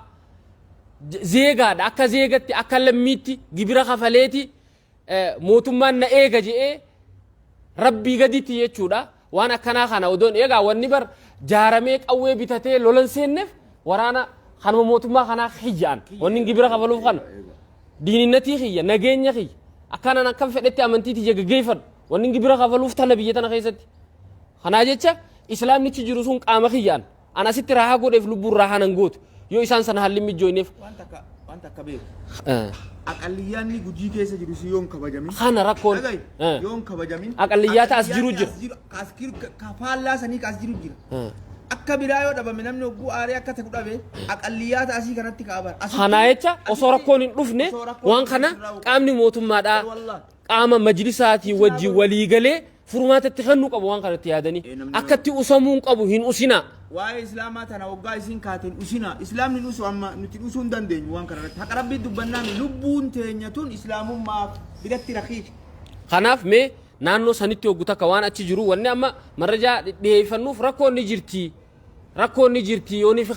zeegaadha, akka zeegatti, akka lammiitti gibira kafaleeti mootummaan na eega je'ee rabbii gaditti jechuudha. Waan akkanaa kana odoon eegaa wanni bar jaaramee qawwee bitatee lolan seenneef waraana kanuma mootummaa kanaa kiyya'an, wanni gibira kafaluuf kana diininnatii kiyya, nageenya kiyya, akkanaan akkam fedhetti amantii tiyya gaggeeffadhu, wanni gibira kafaluuf tana biyya tana keessatti. Kanaa jecha islaamnichi jiru sun qaama kiyya'an an asitti raahaa godheef lubbuun raahaa nan gootu yoo isaan sana haalli mijjooyneef. Waan takka beeku. Aqalliyyaanni Gujii keessa jiru si yoon kabajamin. Kana rakkoon. Dhagahi, yoon kabajamin. Aqalliyyaata as jiru jira. As jiru ka faallaa sanii ka as jiru jira. Akka biraa yoo dhabame namni hogguu aaree akka ta'u dhabe aqalliyyaata asii kanatti ka'a bara. Asitti- Kanaa jecha osoo asitti- rakkoon hin dhufne osoo rakkoon waan hin kana dhufne irraa qaamni mootummaadhaa Wallahi. qaama majlisaatii wajjin walii galee furmaata itti kennuu qabu waan kanatti yaadanii. Eh, namni Akka itti usamuu hin qabu hin usinaa. Waa'ee islaamaa tana waggaa isin kaateen usina. Islaamni nusu amma nuti usuu hin dandeenyu waan kana irratti. Haqa rabbii dubbannaami lubbuun teenya tun islaamummaaf biratti rakiiti. Kanaaf mee naannoo sanitti hoggu takka waan achi jiru wanni amma marrajaa dhiyeeffannuuf rakkoon ni jirti. Rakkoon ni jirti yoonii fi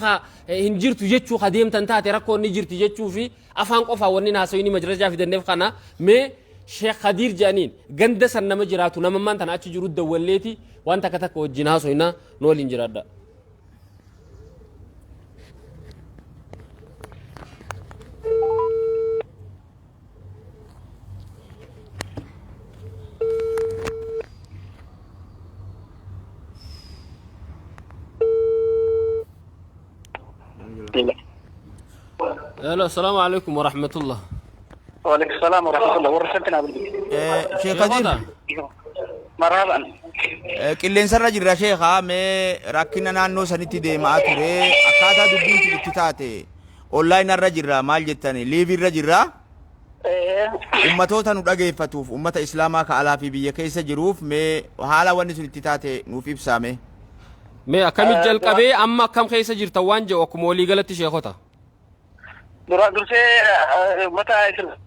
hin jirtu jechuu ka deemtan taate rakkoon ni jirti jechuu fi afaan qofaa wanni haasawini majrajaa fidanneef kana mee Sheekh Khadiir jedhaniin ganda san nama jiraatu namammaan tana achi jiru dawwalleeti waan takka takka wajjin haasoyna nu waliin jiraadha. Hello, assalamu alaikum wa rahmatullah. وعليكم السلام ورحمة الله ورحمتنا Sheekh Khadiir مرحبا qilleensarra jirra sheekha mee rakkina naannoo sanitti deemaa ture akkaataa dubbiin tun itti taate online irra jirra maal jettani live irra jirra ummatoota nu dhageeffatuuf ummata islaamaa ka alaa fi biyya keessa jiruuf mee haala wanni sun itti taate nuuf ibsaame. Mee akkamitti jalqabee amma akkam keessa jirtan waan jedhu akkuma walii galatti sheekota. Dura dursee uummata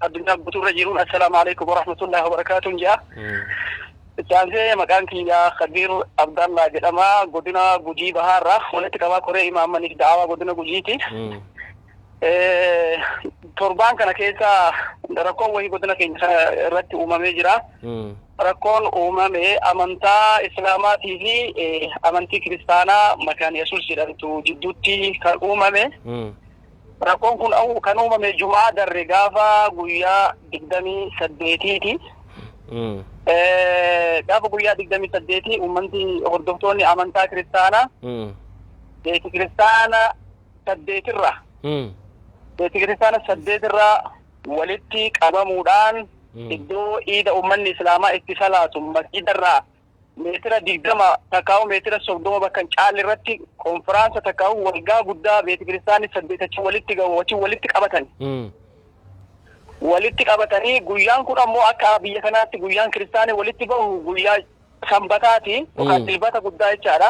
addunyaa guutuurra jiruun assalaamu alaikum warahmatullahi wabarakaatuun jedha. Itti aansee maqaan kiyyaa Khadiir Abdallaa jedhama. Godina Gujii Bahaarraa walitti qabaa koree imaammaniif da'awaa godina Gujiiti. Torbaan kana keessa rakkoon wayii godina keenya kana irratti uumamee jira. Rakkoon uumame amantaa Islaamaatii fi amantii Kiristaanaa Makaan Yesuus jedhamtu jidduutti kan uumame. Rakkoon kun kan uumame Jumaa darre gaafa guyyaa 28ti. Gaafa guyyaa 28 uummanti hordoftoonni amantaa Kiristaanaa beeti kiristaana saddeetirra beeti kiristaana saddeetirra walitti qabamuudhaan iddoo iida uummanni Islaamaa itti salaatu masjiidarraa meetira 20 takkaa'u meetira 30 bakka hin caalle irratti konfiraansa takkaa'u walgaa guddaa beeti kiristaanni saddeet achi walitti gahu achi walitti qabatan. Walitti qabatanii guyyaan kun ammoo akka biyya kanaatti guyyaan kiristaanii walitti bahu guyyaa sanbataati yookaan dilbata guddaa jechaadha.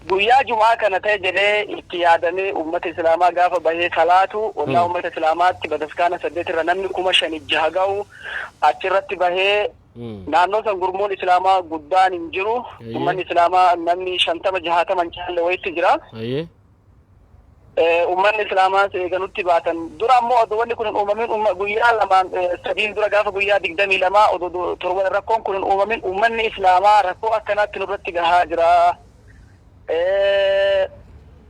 Guyyaa Jum'aa kana ta'e jedhee itti yaadamee uummata Islaamaa gaafa bahee salaatu ollaa uummata Islaamaatti bataskaana saddeet irra namni 5600 gahu achirratti bahee naannoo san gurmuun Islaamaa guddaan hin jiru. Uummanni Islaamaa namni 50 60 hin caalle wayitti jira. Uummanni Islaamaas eega nutti baatan dura ammoo odoo wanni kun hin uumamin guyyaa lamaan sadiin dura gaafa guyyaa 22 odoo torban rakkoon kun hin uumamin uummanni Islaamaa rakkoo akkanaatti nurratti gahaa jira.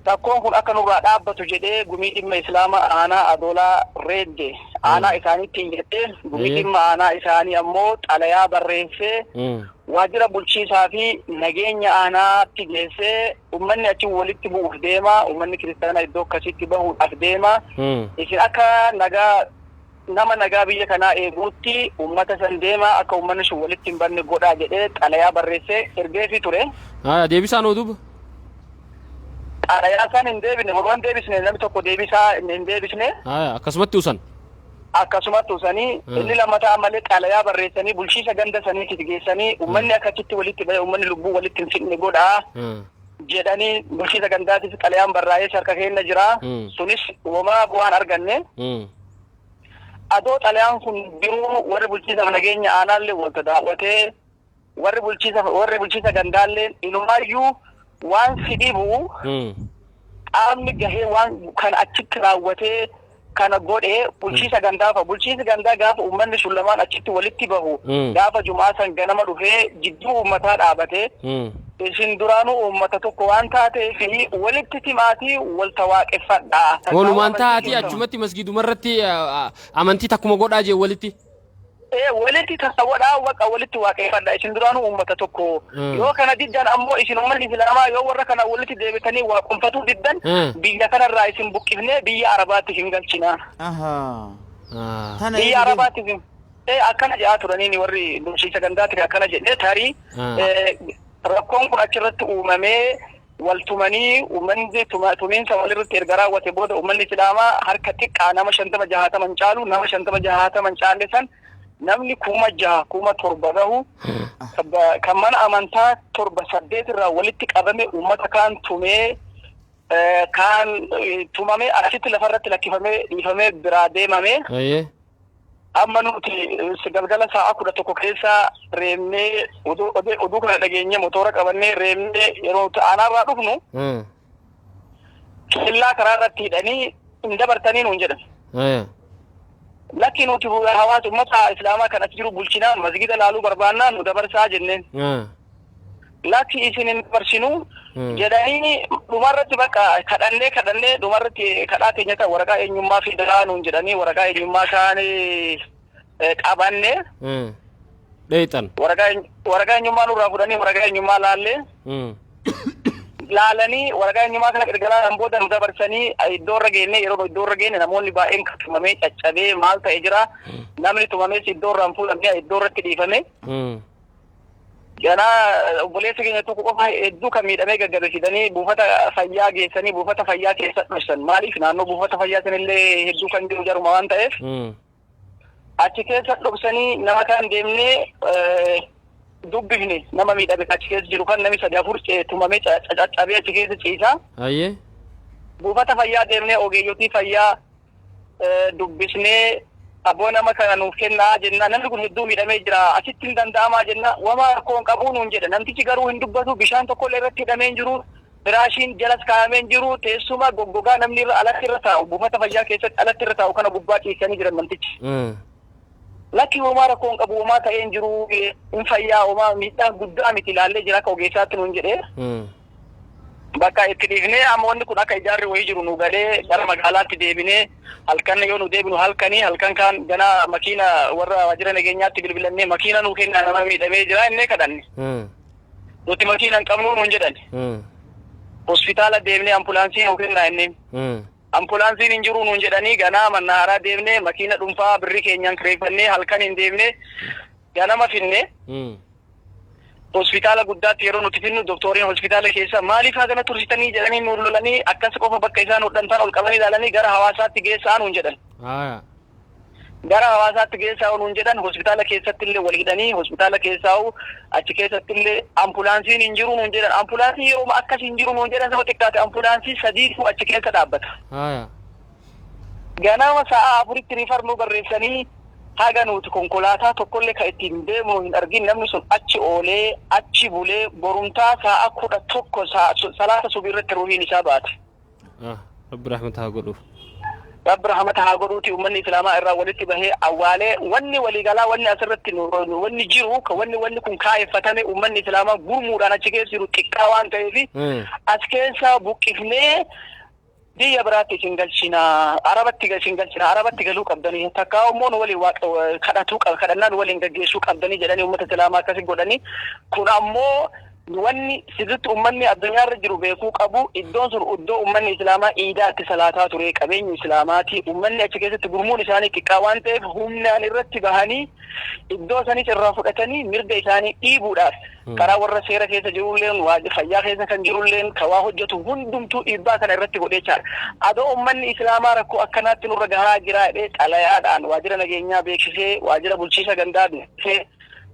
Rakkoon kun akka nurraa dhaabbatu jedhee gumii dhimma Islaamaa aanaa Adoolaa Reedde aanaa isaaniitti iyyattee gumii dhimma aanaa isaanii ammoo xalayaa barreessee waajjira bulchiisaa fi nageenya aanaatti geessee uummanni achi walitti bu'uuf deema uummanni kiristaanaa iddoo akkasiitti bahuudhaaf deema isin akka nagaa nama nagaa biyya kanaa eeguutti uummata san deema akka uummanni sun walitti hin banne godhaa jedhee xalayaa barreessee ergeefii ture. Haya deebisaan hoo duuba? Xalayaa san hin deebine warraan deebisne namni tokko deebisaa hin deebisne. Haya akkasumatti usan. Akkasumatti usanii inni lammataa ammallee xalayaa barreessanii bulchiisa ganda saniitiif geessanii uummanni akka achitti walitti bahee uummanni lubbuu walitti hin fidne godhaa jedhanii bulchiisa gandaatiif xalayaan barraa'ee harka keenya jira. Sunis homaa bu'aan arganne. Adoo xalayaan kun jiruu warri bulchiisa nageenya aanaallee walta daawwatee warri bulchiisa warri bulchiisa gandaallee inumaayyuu waan si dhibu qaamni gahee waan kana achitti raawwatee kana godhee bulchiisa gandaa fa'a. Bulchiisi gandaa gaafa uummanni sun lamaan achitti walitti bahu gaafa jumaa san ganama dhufee jidduu uummataa dhaabatee isin duraanuu uummata tokko waan taateef walitti timaatii walta waaqeffadhaa. Walumaan taa'atii achumatti masgiiduma irratti amantii takkuma godhaa jee walitti. Ee walitti tasawwadhaa waqa walitti waaqeffadha isin duraanuu uummata tokko. Yoo kana diddan ammoo isin uummanni Islaamaa yoo warra kana walitti deebitanii waaqonfatuu diddan biyya kanarraa isin buqqifnee biyya Arabaatti isin galchina. Ahaa. Tana Biyya eegu deemu. Arabaatti isin ee akkana jedhaa turaniini warri bulchiinsa gandaatti akkana jedhee tarii. Rakkoon kun achirratti uumamee wal tumanii uummanni tumiinsa walirratti erga raawwate booda uummanni Islaamaa harka xiqqaa nama 50 60 hin caalu, nama 50 60 hin caalle san namni 6000 7,000 gahu kan mana amantaa torba saddeet irraa walitti qabame uummata kaan tumee kaan tumamee achitti lafarratti lakkifamee dhiifamee biraa deemame. Amma nuti galgala sa'a 11 keessa reebnee oduu kana dhageenyee motora qabannee reebnee yeroo nuti aanaarraa dhufnu kellaa karaa irratti hidhanii hin dabartanii nuun jedhan. Lakki, nuti hawaasa uummata Islaamaa kan as jiru bulchinaa, masgida laaluu barbaannaa, nu dabarsaa jenneen. Lakki, isin hin dabarsinu jedhanii dhumarratti bakka kadhannee kadhannee dhumarratti kadhaa keenya kan waraqaa eenyummaa fidaa nuun jedhanii waraqaa eenyummaa isaanii qabannee Dheexan. Waraqaa eenyummaa nurraa fudhanii waraqaa eenyummaa laallee laalanii waraqaa eenyummaa kana erga laalan booda nu dabarsanii iddoo irra geenne. Yeroo iddoo irra geenne namoonni baay'een kan tumamee caccabee maal ta'e jira. Namni tumamees iddoo irraa hin fuudhamne, iddoo irratti dhiifame. Ganaa obboleessa keenya tokko qofa hedduu kan miidhamee gaggabe fidanii buufata fayyaa geessanii buufata fayyaa keessa dhoksan. Maaliif, naannoo buufata fayyaa sanillee hedduu kan jiru jaruma waan ta'eef achi keessa dhoksanii. Nama kan deemnee dubbifne, nama miidhame achi keessa jiru kan namni sadi afur tumamee caccabee achi keessa ciisaa. Buufata fayyaa deemnee ogeeyyotii fayyaa dubbisnee, aboo nama kana nuuf kennaa jenna, namni kun hedduu miidhamee jira, asitti hin danda'amaa jenna. Wama rakkoo hin qabuu nuun jedha. Namtichi garuu hin dubbatu. Bishaan tokkollee irratti hidhamee hin jiru, firaashiin jalas kaa'amee hin jiru, teessuma goggogaa namni irra alatti irra taa'u, buufata fayyaa keessatti alatti irra taa'u kana gubbaa ciisanii jiran namtichi. Lakki, homaa rakkoo hin qabu, homaa ta'ee hin jiru, hin fayyaa, homaa miidhaa guddaa miti, ilaallee jira akka ogeessaatti nuun jedhee. Bakka itti dhiifnee amma wanni kun akka ijaarri wayii jiru nu galee gara magaalaatti deebinee halkan yoo nu deebinu halkanii halkan kaan gana makiina warra waajjira nageenyaatti bilbilannee makiina nuu kennaa, nama miidhamee jira innee kadhanne. Nuti makiina hin qabnu nuun jedhan. Hospitaala deemnee ambulaansii nuu kennaa innee. Ambulaansiin hin jiru nuun jedhanii ganaa mannaaraa deemnee makiina dhuunfaa birrii keenyaan kireeffannee halkan hin deemnee ganama finne. Hospitaala guddaatti yeroo nuti finnu doktoriin hospitaala keessa maaliif hagana tursitanii jedhanii nuun lolanii, akkas qofa bakka isaan hodhantaan ol qabanii ilaalanii gara hawaasaatti geessaa nuun jedhan. Gara hawaasaatti geessaa nuun jedhan. Hospitaala keessatti illee wal hidhanii hospitaala keessaa achi keessatti illee ambulaansiin hin jiru nuun jedhan. Ambulaansiin yeroo akkas hin jiru nuun jedhan, saba xiqqaate ambulaansii sadiitu achi keessa dhaabbata. Ganama sa'a 4tti refer nu barreessanii haga nuti konkolaataa tokkollee kan ittiin deemnu hin argin, namni sun achi oolee achi bulee borumtaa sa'a 11 salaata subii irratti ruuhiin isaa baate. Rabbi rahmata haa godhuuf. Rabbi rahmata haa godhuuti, uummanni Islaamaa irraa walitti bahee awwaalee. Wanni waliigalaa wanni asirratti wanni jiru wanni kun kaa'effatame uummanni Islaamaa gurmuudhaan achi keessa jiru xiqqaa waan ta'eef as keessa buqqifnee biyya biraatti isin galchina, Arabatti isin galchina, Arabatti galuu qabdanii, takkaa immoo nu waliin waaqa kadhatuu qaba, kadhannaa nu waliin gaggeessuu qabdanii jedhanii uummata Islaamaa akkasi godhanii. Kun ammoo wanni sirriitti uummanni addunyaarra jiru beekuu qabu, iddoon sun iddoo uummanni Islaamaa iidaa itti salaataa ture, qabeenyi Islaamaati. Uummanni achi keessatti gurmuun isaanii xiqqaa waan ta'eef humnaan irratti bahanii iddoo sanis irraa fudhatanii mirga isaanii dhiibuudhaaf karaa warra seera keessa jirulleen, fayyaa keessa kan jirulleen, kan waa hojjetu hundumtuu dhiibbaa kana irratti godhee jira. Adoo uummanni Islaamaa rakkoo akkanaatti nurra gahaa jira jedhee xalayaadhaan waajjira nageenyaa beeksisee, waajjira bulchiisa gandaa beeksisee,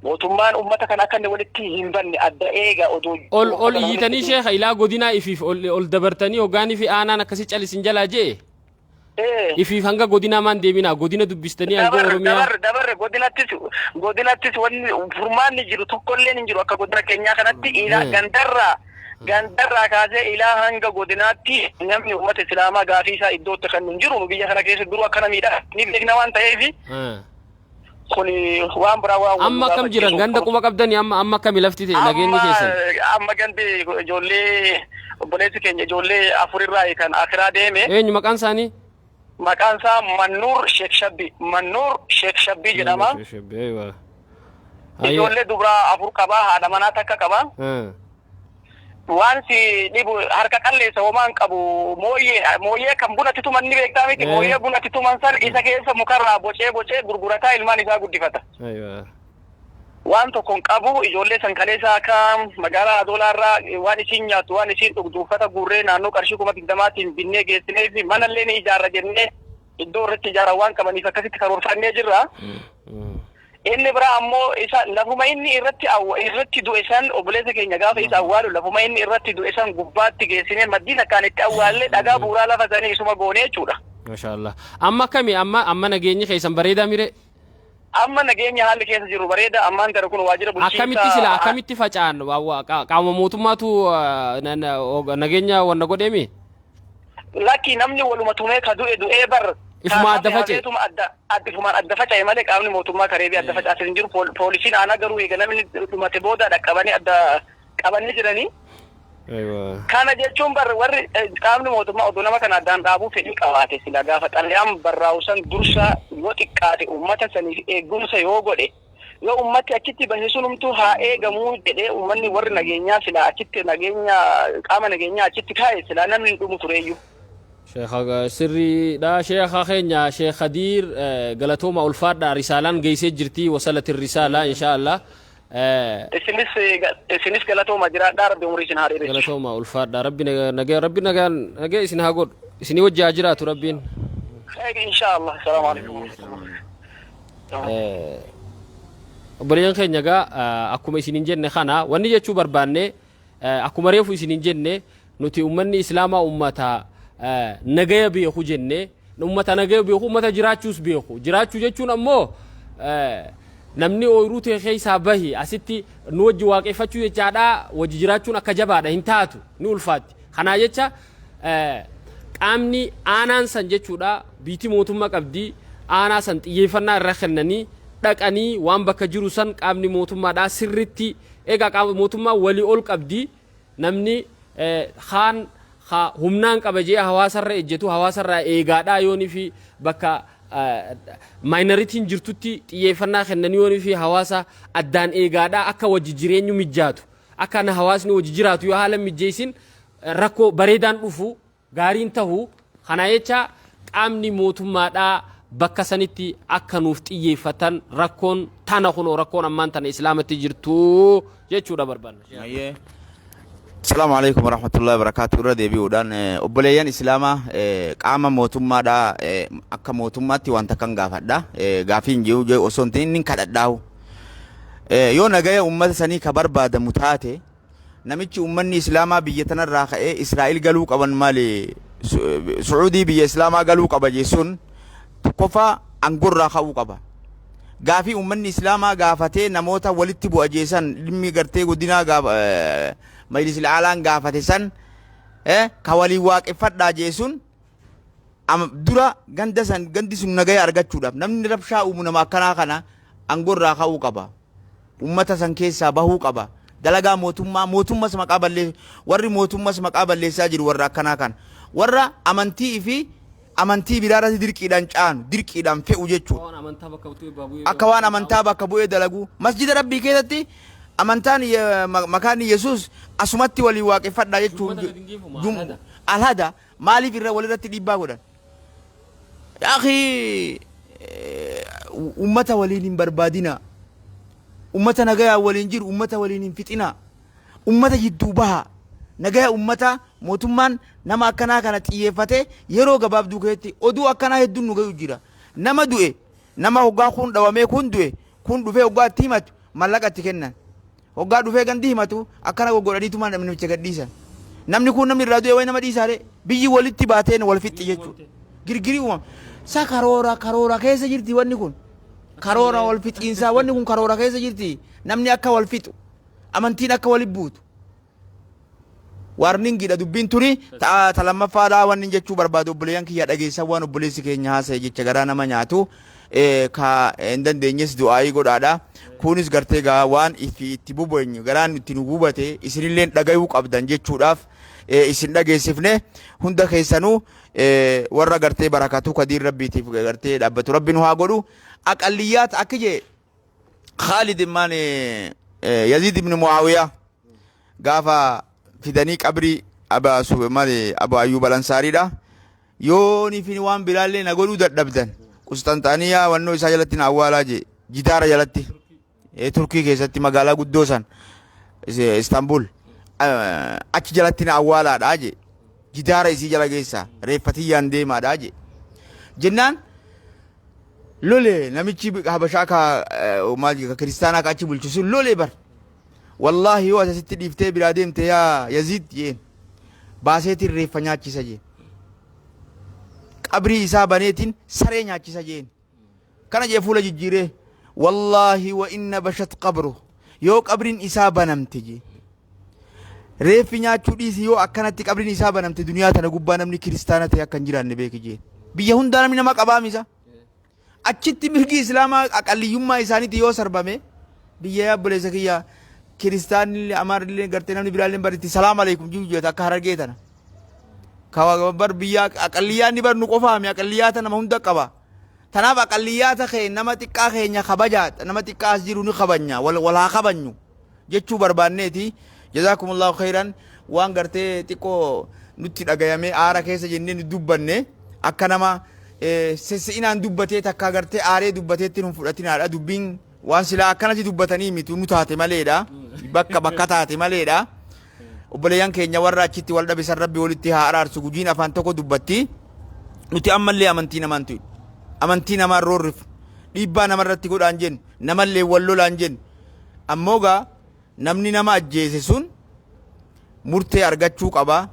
mootummaan uummata kana akka inni walitti hin banne adda eega odoo Ol ol iyyitanii sheekha ilaa godinaa ifiif ol ol dabartanii hoggaanii fi aanaan akkasii calisin jalaa jee ifiif hanga godinaa maan deeminaa, godina dubbistanii hanga Dabarre. Oromiyaa. Dabarre, godinattis wanni furmaanni jiru tokkolleen hin jiru. Akka godina keenyaa kanatti ilaa gandarraa kaasee ilaa hanga godinaatti namni uummata Islaamaa gaafii isaa iddootti kan hin jiru. Nu biyya kana keessa duruu akkana miidhaa ni beekna waan ta'eef kun waan biraa waan wal Amma akkam jiran ganda quba qabdanii? Amma akkami lafti ta'e nageenyi keessan? Amma gandi ijoollee obboleessi keenya ijoollee afurirraa kan akiraa deeme. Eenyu maqaan isaanii? Maqaan isaa Mannuur Sheek Shabbii. Mannuur Sheek Shabbii jedhama. Ijoollee dubaraa afur qaba, haadha manaa takka qaba. Waan si dhibu harka qalleessa, homaa hin qabu. Mooyyee mooyyee kan bunatti tuman ni beektaa miti? Mooyyee bunatti tuman san isa keessa mukarraa bocee bocee gurgurataa ilmaan isaa guddifata. Waan tokko hin qabu. Ijoollee san kaleessa akka magaalaa Adoolaarraa waan isiin nyaattu, waan isiin dhugdu, uffata guurree naannoo qarshii 20,000tiin binnee geessinee fi manallee ni ijaarra jennee iddoo irratti ijaaran waan qabaniif akkasitti karoorfannee jirra. Inni biraa ammoo isa lafuma inni irratti irratti du'e san, obboleessa keenya gaafa isa awwaalu lafuma inni irratti du'e san gubbaatti geessinee maddii takkaan itti awwaalle, dhagaa bu'uuraa lafa sanii isuma goone jechuudha. Masha Allah. Amma akkami, amma nageenyi keessan bareedaa mire? Amma nageenya haalli keessa jiru bareeda. Ammaan kana kun waajjira bulchiinsa. Akkamitti sila akkamitti faca'an? Qaama mootummaatu nageenya wanna godheemi? Lakki, namni waluma tumee ka du'e du'ee bar. Ifuma adda faca'e. Hafeetuma adda adda ifumaan adda faca'e malee qaamni mootummaa kareebii adda facaasee hin jiru. Poolisiin aanaa garuu eega namni dhumate booda dhaqqabanii adda qabanii jiranii. Kana jechuun bar warri qaamni mootummaa oduu nama kana addaan dhaabuu fedhii qabaate, sila gaafa xalayaan barraa'u san dursa yoo xiqqaate uummata saniif eegumsa yoo godhe, yoo ummatti achitti bahe sunumtuu haa eegamuu jedhee uummanni warri nageenyaa sila achitti nageenya qaama nageenyaa achitti kaa'e, sila namni hin dhumu tureeyyuu. Sheekha sirriidha. Sheekha keenya, Sheekh Khadiir, galatooma, ulfaadha. Risaalaan geessee jirti, wasalati risaalaa insha Allah. Isinis galatooma, jiraadhaa, Rabbi umurii isin haa dheeressu. Galatooma, ulfaadha. Rabbi nagaa, Rabbi nagaan nagaa isin haa godhu, isinii wajji haa jiraatu Rabbiin. Insha Allah. Salaamu alaikum warahmatullahi. Obboleeyyan keenya, egaa akkuma isinin jenne kana wanni jechuu barbaanne, akkuma reefu isinin jenne, nuti ummanni islaamaa ummata nagaya beeku jenne, ummata nagaya beeku, ummata jiraachuus beeku. Jiraachuu jechuun ammoo namni ooyiruu ta'e keessaa bahi asitti nu wajji waaqeffachuu jechaadha. Wajji jiraachuun akka jabaadha hin taatu, ni ulfaatti. Kanaa jecha qaamni aanaan san jechuudha, biitii mootummaa qabdi, aanaa san xiyyeeffannaa irra kennanii dhaqanii waan bakka jiru san qaamni mootummaadhaa sirritti egaa qaama mootummaa walii ol qabdi. Namni kaan humnaan qaba jee hawaasarra ejjetu hawaasarraa eegaadhaa yoonii fi bakka minorityn jirtutti xiyyeeffannaa kennanii yoonii fi hawaasa addaan eegaadhaa akka wajji jireenyu mijjaatu, akka na hawaasni wajji jiraatu yoo haala mijjeessin, rakkoo bareedaan dhufu gaariin tahu. Kana jecha qaamni mootummaadhaa bakka sanitti akka nuuf xiyyeeffatan, rakkoon tana kunoo rakkoon ammaan tana islaamatti jirtu jechuudha barbaanna. Ayyee. Asalaamu alaikum warahmatullahi wabarakatuh. Irra deebi'uudhaan, obboleeyyan islaamaa, qaama mootummaadhaa, akka mootummaatti wanta kan gaafadha. Gaafii hin jiru osoo hin ta'in inni kadhadhaahu. Yoo nagaya uummata sanii ka barbaadamu taate, namichi uummanni islaamaa biyya tanarraa ka'ee Israa'el galuu qaban maali, Su'uudii biyya islaamaa galuu qaba jechuun, tokkoffaa aangorraa ka'uu qaba. Gaafii uummanni islaamaa gaafatee namoota walitti bu'a jeesan, dhimmi gartee godinaa gaafa majlis aalaan gaafate san ka waliin waaqeffadhaa jeesun dura ganda san, gandi sun nagaya argachuudhaaf, namni rabshaa uumu nama akkanaa kana aangorraa ka'uu qaba. Uummata san keessaa bahuu qaba. Dalagaa mootummaa, mootummas maqaa ballee, warri mootummas maqaa balleessaa jiru warra akkanaa kana. Warra amantii fi amantii biraa irratti dirqiidhaan caanu, dirqiidhaan fe'u jechuudha. Waan amantaa bakka bu'ee baabuu Akka waan amantaa bakka bu'ee dalagu. Masjida Rabbii keessatti amantaan makaanni Yesuus asumatti waliin waaqeffadhaa jechuun. Jummata gadi hin geeffamu, alhada. Alhada maaliif irra walirratti dhiibbaa godhan? Yaa ummata waliin hin barbaadina. Ummata nagayaa waliin jiru ummata waliin hin fixina. Ummata jidduu baha. Nagaya ummata mootummaan nama akkanaa kana xiyyeeffatee yeroo gabaabduu keessatti oduu akkanaa hedduun nu gayu jira. Nama du'e, nama hoggaa kun dhawamee kun du'e, kun dhufee hoggaa itti himatu mallaqa itti kennan. Hoggaa dhufee gandi himatu akkana goggodhaniituma namicha gadhiisan. Namni kun namni irraa du'e wayi nama dhiisaare biyyi walitti baateen wal fixxi jechuudha. Girgirii uumama. Sa karoora keessa jirti wanni kun. Karoora wal fixiinsaa wanni kun karoora keessa jirti. Namni akka wal fixu. Amantiin akka walitti buutu. Warningiidha dubbiin tuni. Ta lammaffaadhaa wanni jechuu barbaadu, obboleeyyan kiyya, dhageessan waan obboleessi keenya haasa'e, jecha garaa nama nyaatu, ka hin dandeenyes du'aayii godhaadha. Kunis gartee gaa waan ifi itti bubeenyu garaan itti nu gubate isinillee dhagayuu qabdan jechuudhaaf isin dhageessifne. Hunda keessanuu warra gartee barakatuu kadiin Rabbiitiif gartee dhaabbatu Rabbi nu haa godhu. Aqalliyyaat akka jee Khalid immaan Yazid ibn Muawiyaa gaafa fidanii qabrii maali Abu Ayyub al-Ansaariidha. Yoo ni fi waan biraallee na godhuu dadhabdan, Qusxanxaaniyaa wannoo isaa jalatti na awwaalaa jee, jidaara jalatti. Turkii keessatti magaalaa guddoo san Istaanbul achi jalatti na awwaalaadha jee. Jidaara isii jala geessa reeffa tiyyaan deemaadha jee. Jennaan lole namichi Habashaa ka maal ka kiristaanaa ka achi bulchu sun lole bar. Wallaahi yoo asitti dhiiftee biraa deemte yaa Yaziid jeen baaseetiin reeffa nyaachisa jeen. Qabrii isaa baneetiin saree nyaachisa jeen. Kana jee fuula jijjiiree wallaahi wa inna bashat qabru yoo qabriin isaa banamte jee. Reeffi nyaachuu dhiisi yoo akkanatti qabriin isaa banamte duniyaa tana gubbaa namni kiristaana ta'e akka hin jiraanne beeki jeen. Biyya hundaa namni nama qabaamisa. Achitti mirgi Islaamaa aqalliyyummaa isaaniitti yoo sarbame biyya yaa obboleessa kiyya kiristaanni amaarrillee gartee namni biraallee baritti salaam aleekum jiru jeta akka harargee tana. Kawa bar biyya aqalliyyaanni bar nu qofaami aqalliyyaata nama hunda qaba. Tanaaf aqalliyyaata kee nama xiqqaa keenya kabajaa nama xiqqaa as jiru ni kabanya wal wal haa kabanyu jechuu barbaanneeti. Jazaakumullahu khayran waan gartee xiqqoo nutti dhagayamee aara keessa jennee nu dubbanne akka nama sessi'inaan dubbatee takkaa gartee aaree dubbateetti nu fudhatinaadha dubbiin waan silaa akkanatti dubbatanii miti nu taate maleedha bakka bakka taate maleedha. Obboleeyyan keenya warra achitti wal dhabe san Rabbi walitti haa araarsu. Gujiin afaan tokko dubbatti. Nuti ammallee amantii namaan tuqnu. Amantii namaan roorrifnu. Dhiibbaa namarratti godhaan jennu. Namallee wal lolaan jennu. Ammoo gaa namni nama ajjeese sun murtee argachuu qaba.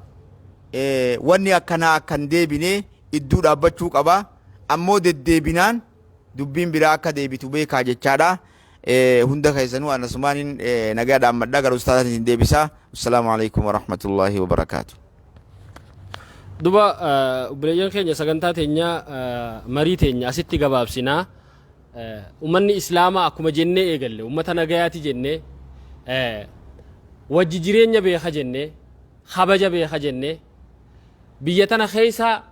Wanni akkanaa akka hin deebine idduu dhaabbachuu qaba. Ammoo deddeebinaan dubbiin biraa akka deebitu beekaa jechaadha. Hunda keessanuu anasumaanin nagaa dhaammadha gara ustaazaatiin isin deebisa. Assalaamu alaikum warahmatullaahi wabarakaatu. Duba obboleeyyan keenya sagantaa teenya marii teenya asitti gabaabsinaa. Ummanni Islaamaa akkuma jennee eegalle ummata nagayaati jennee wajji jireenya beeka jennee kabaja beeka jennee biyya tana keessa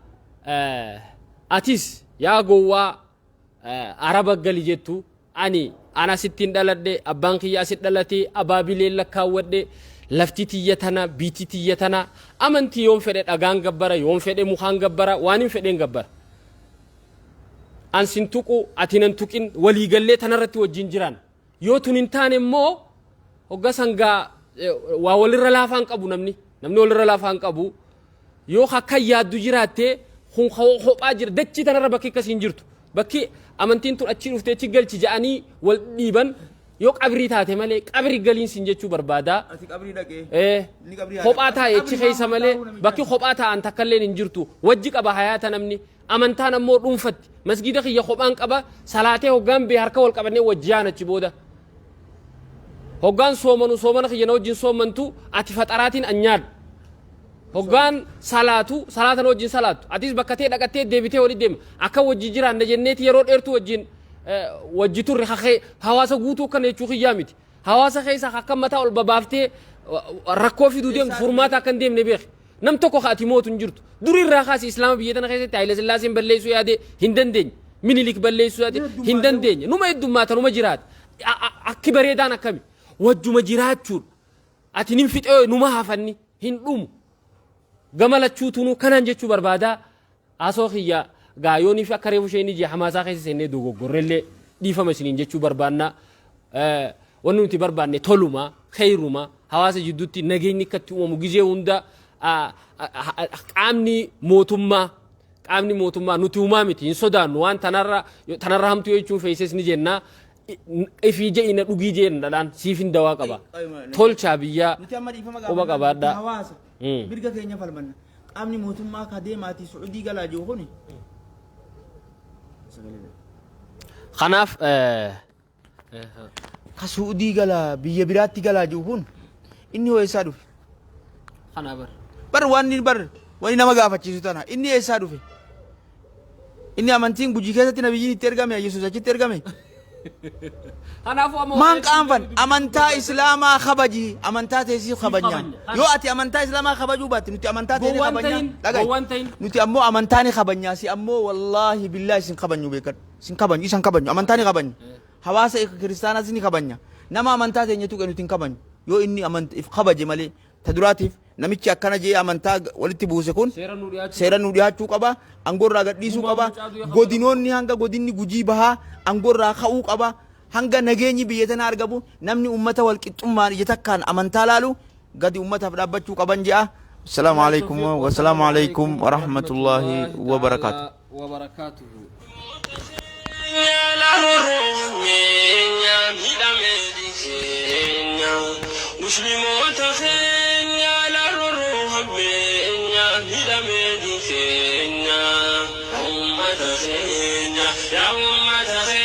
atis yaa gowwaa Araba gali jettu ani an asittiin dhaladhe abbaan kiyya asit dhalate abaabileen lakkaawwadhe lafti tiyya tana biitti tiyya tana amantii yoon fedhe dhagaan gabbara yoon fedhe mukaan gabbara waan hin fedheen gabbara. An sin tuqu ati nan tuqin waliigallee tanarratti wajjin jiraan. Yoo tun hin taane immoo hogga sangaa waa walirra laafaan qabu namni namni walirra laafaan qabu yoo akka yaaddu jiraatte kun kophaa jira dachii tanarra bakki akkasii hin jirtu bakki amantiin tun achii dhuftee achi galchi ja'anii wal dhiiban yoo qabrii taate malee qabri galiin sin jechuu barbaada. Ati qabrii dhaqee. Inni qabrii haa Kophaa dhaqu. taa'e achi Qabrii keessa maa malee taa'uu namicha. bakki kophaa taa'an takkalleen hin jirtu wajji qaba hayaata namni amantaan ammoo dhuunfatti masgiida kiyya kophaan qaba salaatee hoggaan bee harka wal qabannee wajji yaana achi booda. Hoggaan soomanu soomana kiyya na wajjin soomantu ati faxaraatiin an nyaadhu. Hoggaan salaatu salaata na wajjin salaattu. Atis bakka tee dhaqattee deebitee walitti deema. Akka wajji jiraanna jenneeti yeroo dheertuu wajjin wajji turre kakee hawaasa guutuu akkana jechuu kiyyaa miti. Hawaasa keessa akka mataa ol babaaftee rakkoo fiduu deemtu furmaata akka hin deemne beeki. Nam tokko ka ati mootu hin jirtu. Duri irraa kaasi Islaama biyya tana keessatti Haayila Sillaaseen balleessuu yaade hin dandeenye. Minilik balleessuu yaade hin dandeenye. Numa heddummaata numa jiraata. Akki bareedaan akkami? Wajjuma jiraachuudha. Ati nin fixee numa hafanni hin dhumu. Gama lachuutunuu kanaan jechuu barbaada. Haasoo kiyya gaayoonii fi akka reefu isheen ijee hamaasaa keessa seennee dogoggorrellee dhiifama isiniin jechuu barbaanna. Wanni nuti barbaanne toluma, kheeyruma, hawaasa jidduutti nageenyi akka itti uumamu gizee hunda qaamni mootummaa qaamni mootummaa nuti humaa miti hin sodaannu waan tanarra tanarra hamtuu jechuun feeses ni jenna. Ifii je'i na dhugii jeen dhadhaan siif hin dawaa qaba. Tolchaa biyyaa Nuti amma dhiifama quba gaafanna. qabaadhaa. Hawaasa. Mirga keenya falmanna. Qaamni mootummaa ka deemaatii Su'udii galaa jiru kuni. Kanaaf Ka Su'udii galaa biyya biraatti galaa jiru kun inni hoo eessaa dhufe? Kanaa bar. Bar waan inni bar wani nama gaafachiisu tana inni eessaa dhufe? Inni amantiin Gujii keessatti nabiyyiin itti ergame Yesuus achitti ergame. Kanaafuu amma Maan qaanfan amantaa islaamaa kabaji amantaa teessii kabajnaa. kabajna. Yoo ati amantaa islaamaa kabajuu baatte nuti amantaa teenya Gowwaan kabajnaa. ta'in, Dhaga'i. gowwaan ta'in. Nuti ammoo amantaa ni kabajnaa si ammoo wallaahi billaahi isin kabajnu beekadhu. Isin kabajnu isan kabajnu amantaa ni kabajna. Hawaasa kiristaanaas ni kabajna. Nama amantaa teenya tuqe nuti hin kabajnu. Yoo inni amant if kabaje malee ta duraatiif Namichi akkana je'ee amantaa walitti buuse kun Seera nuu dhiyaachuu seera nuu dhiyaachuu qaba. Aangoo irraa gadhiisuu Gumaa qaba. mucaa du'e Godinoonni hanga godinni Gujii bahaa aangoo irraa ka'uu qaba. Hanga nageenyi biyya tanaa argamu namni ummata wal qixxummaan ija takkaan amantaa laalu gadi ummataaf dhaabbachuu qaban je'a. Assalaamu alaikum wassalaamu alaikum warahmatullaahi wabarakaatu. Wabarakaatuhu. Musliimoota keenya larroo hammeenya hidhamee keenya ummata keenya yaa ummata keenya.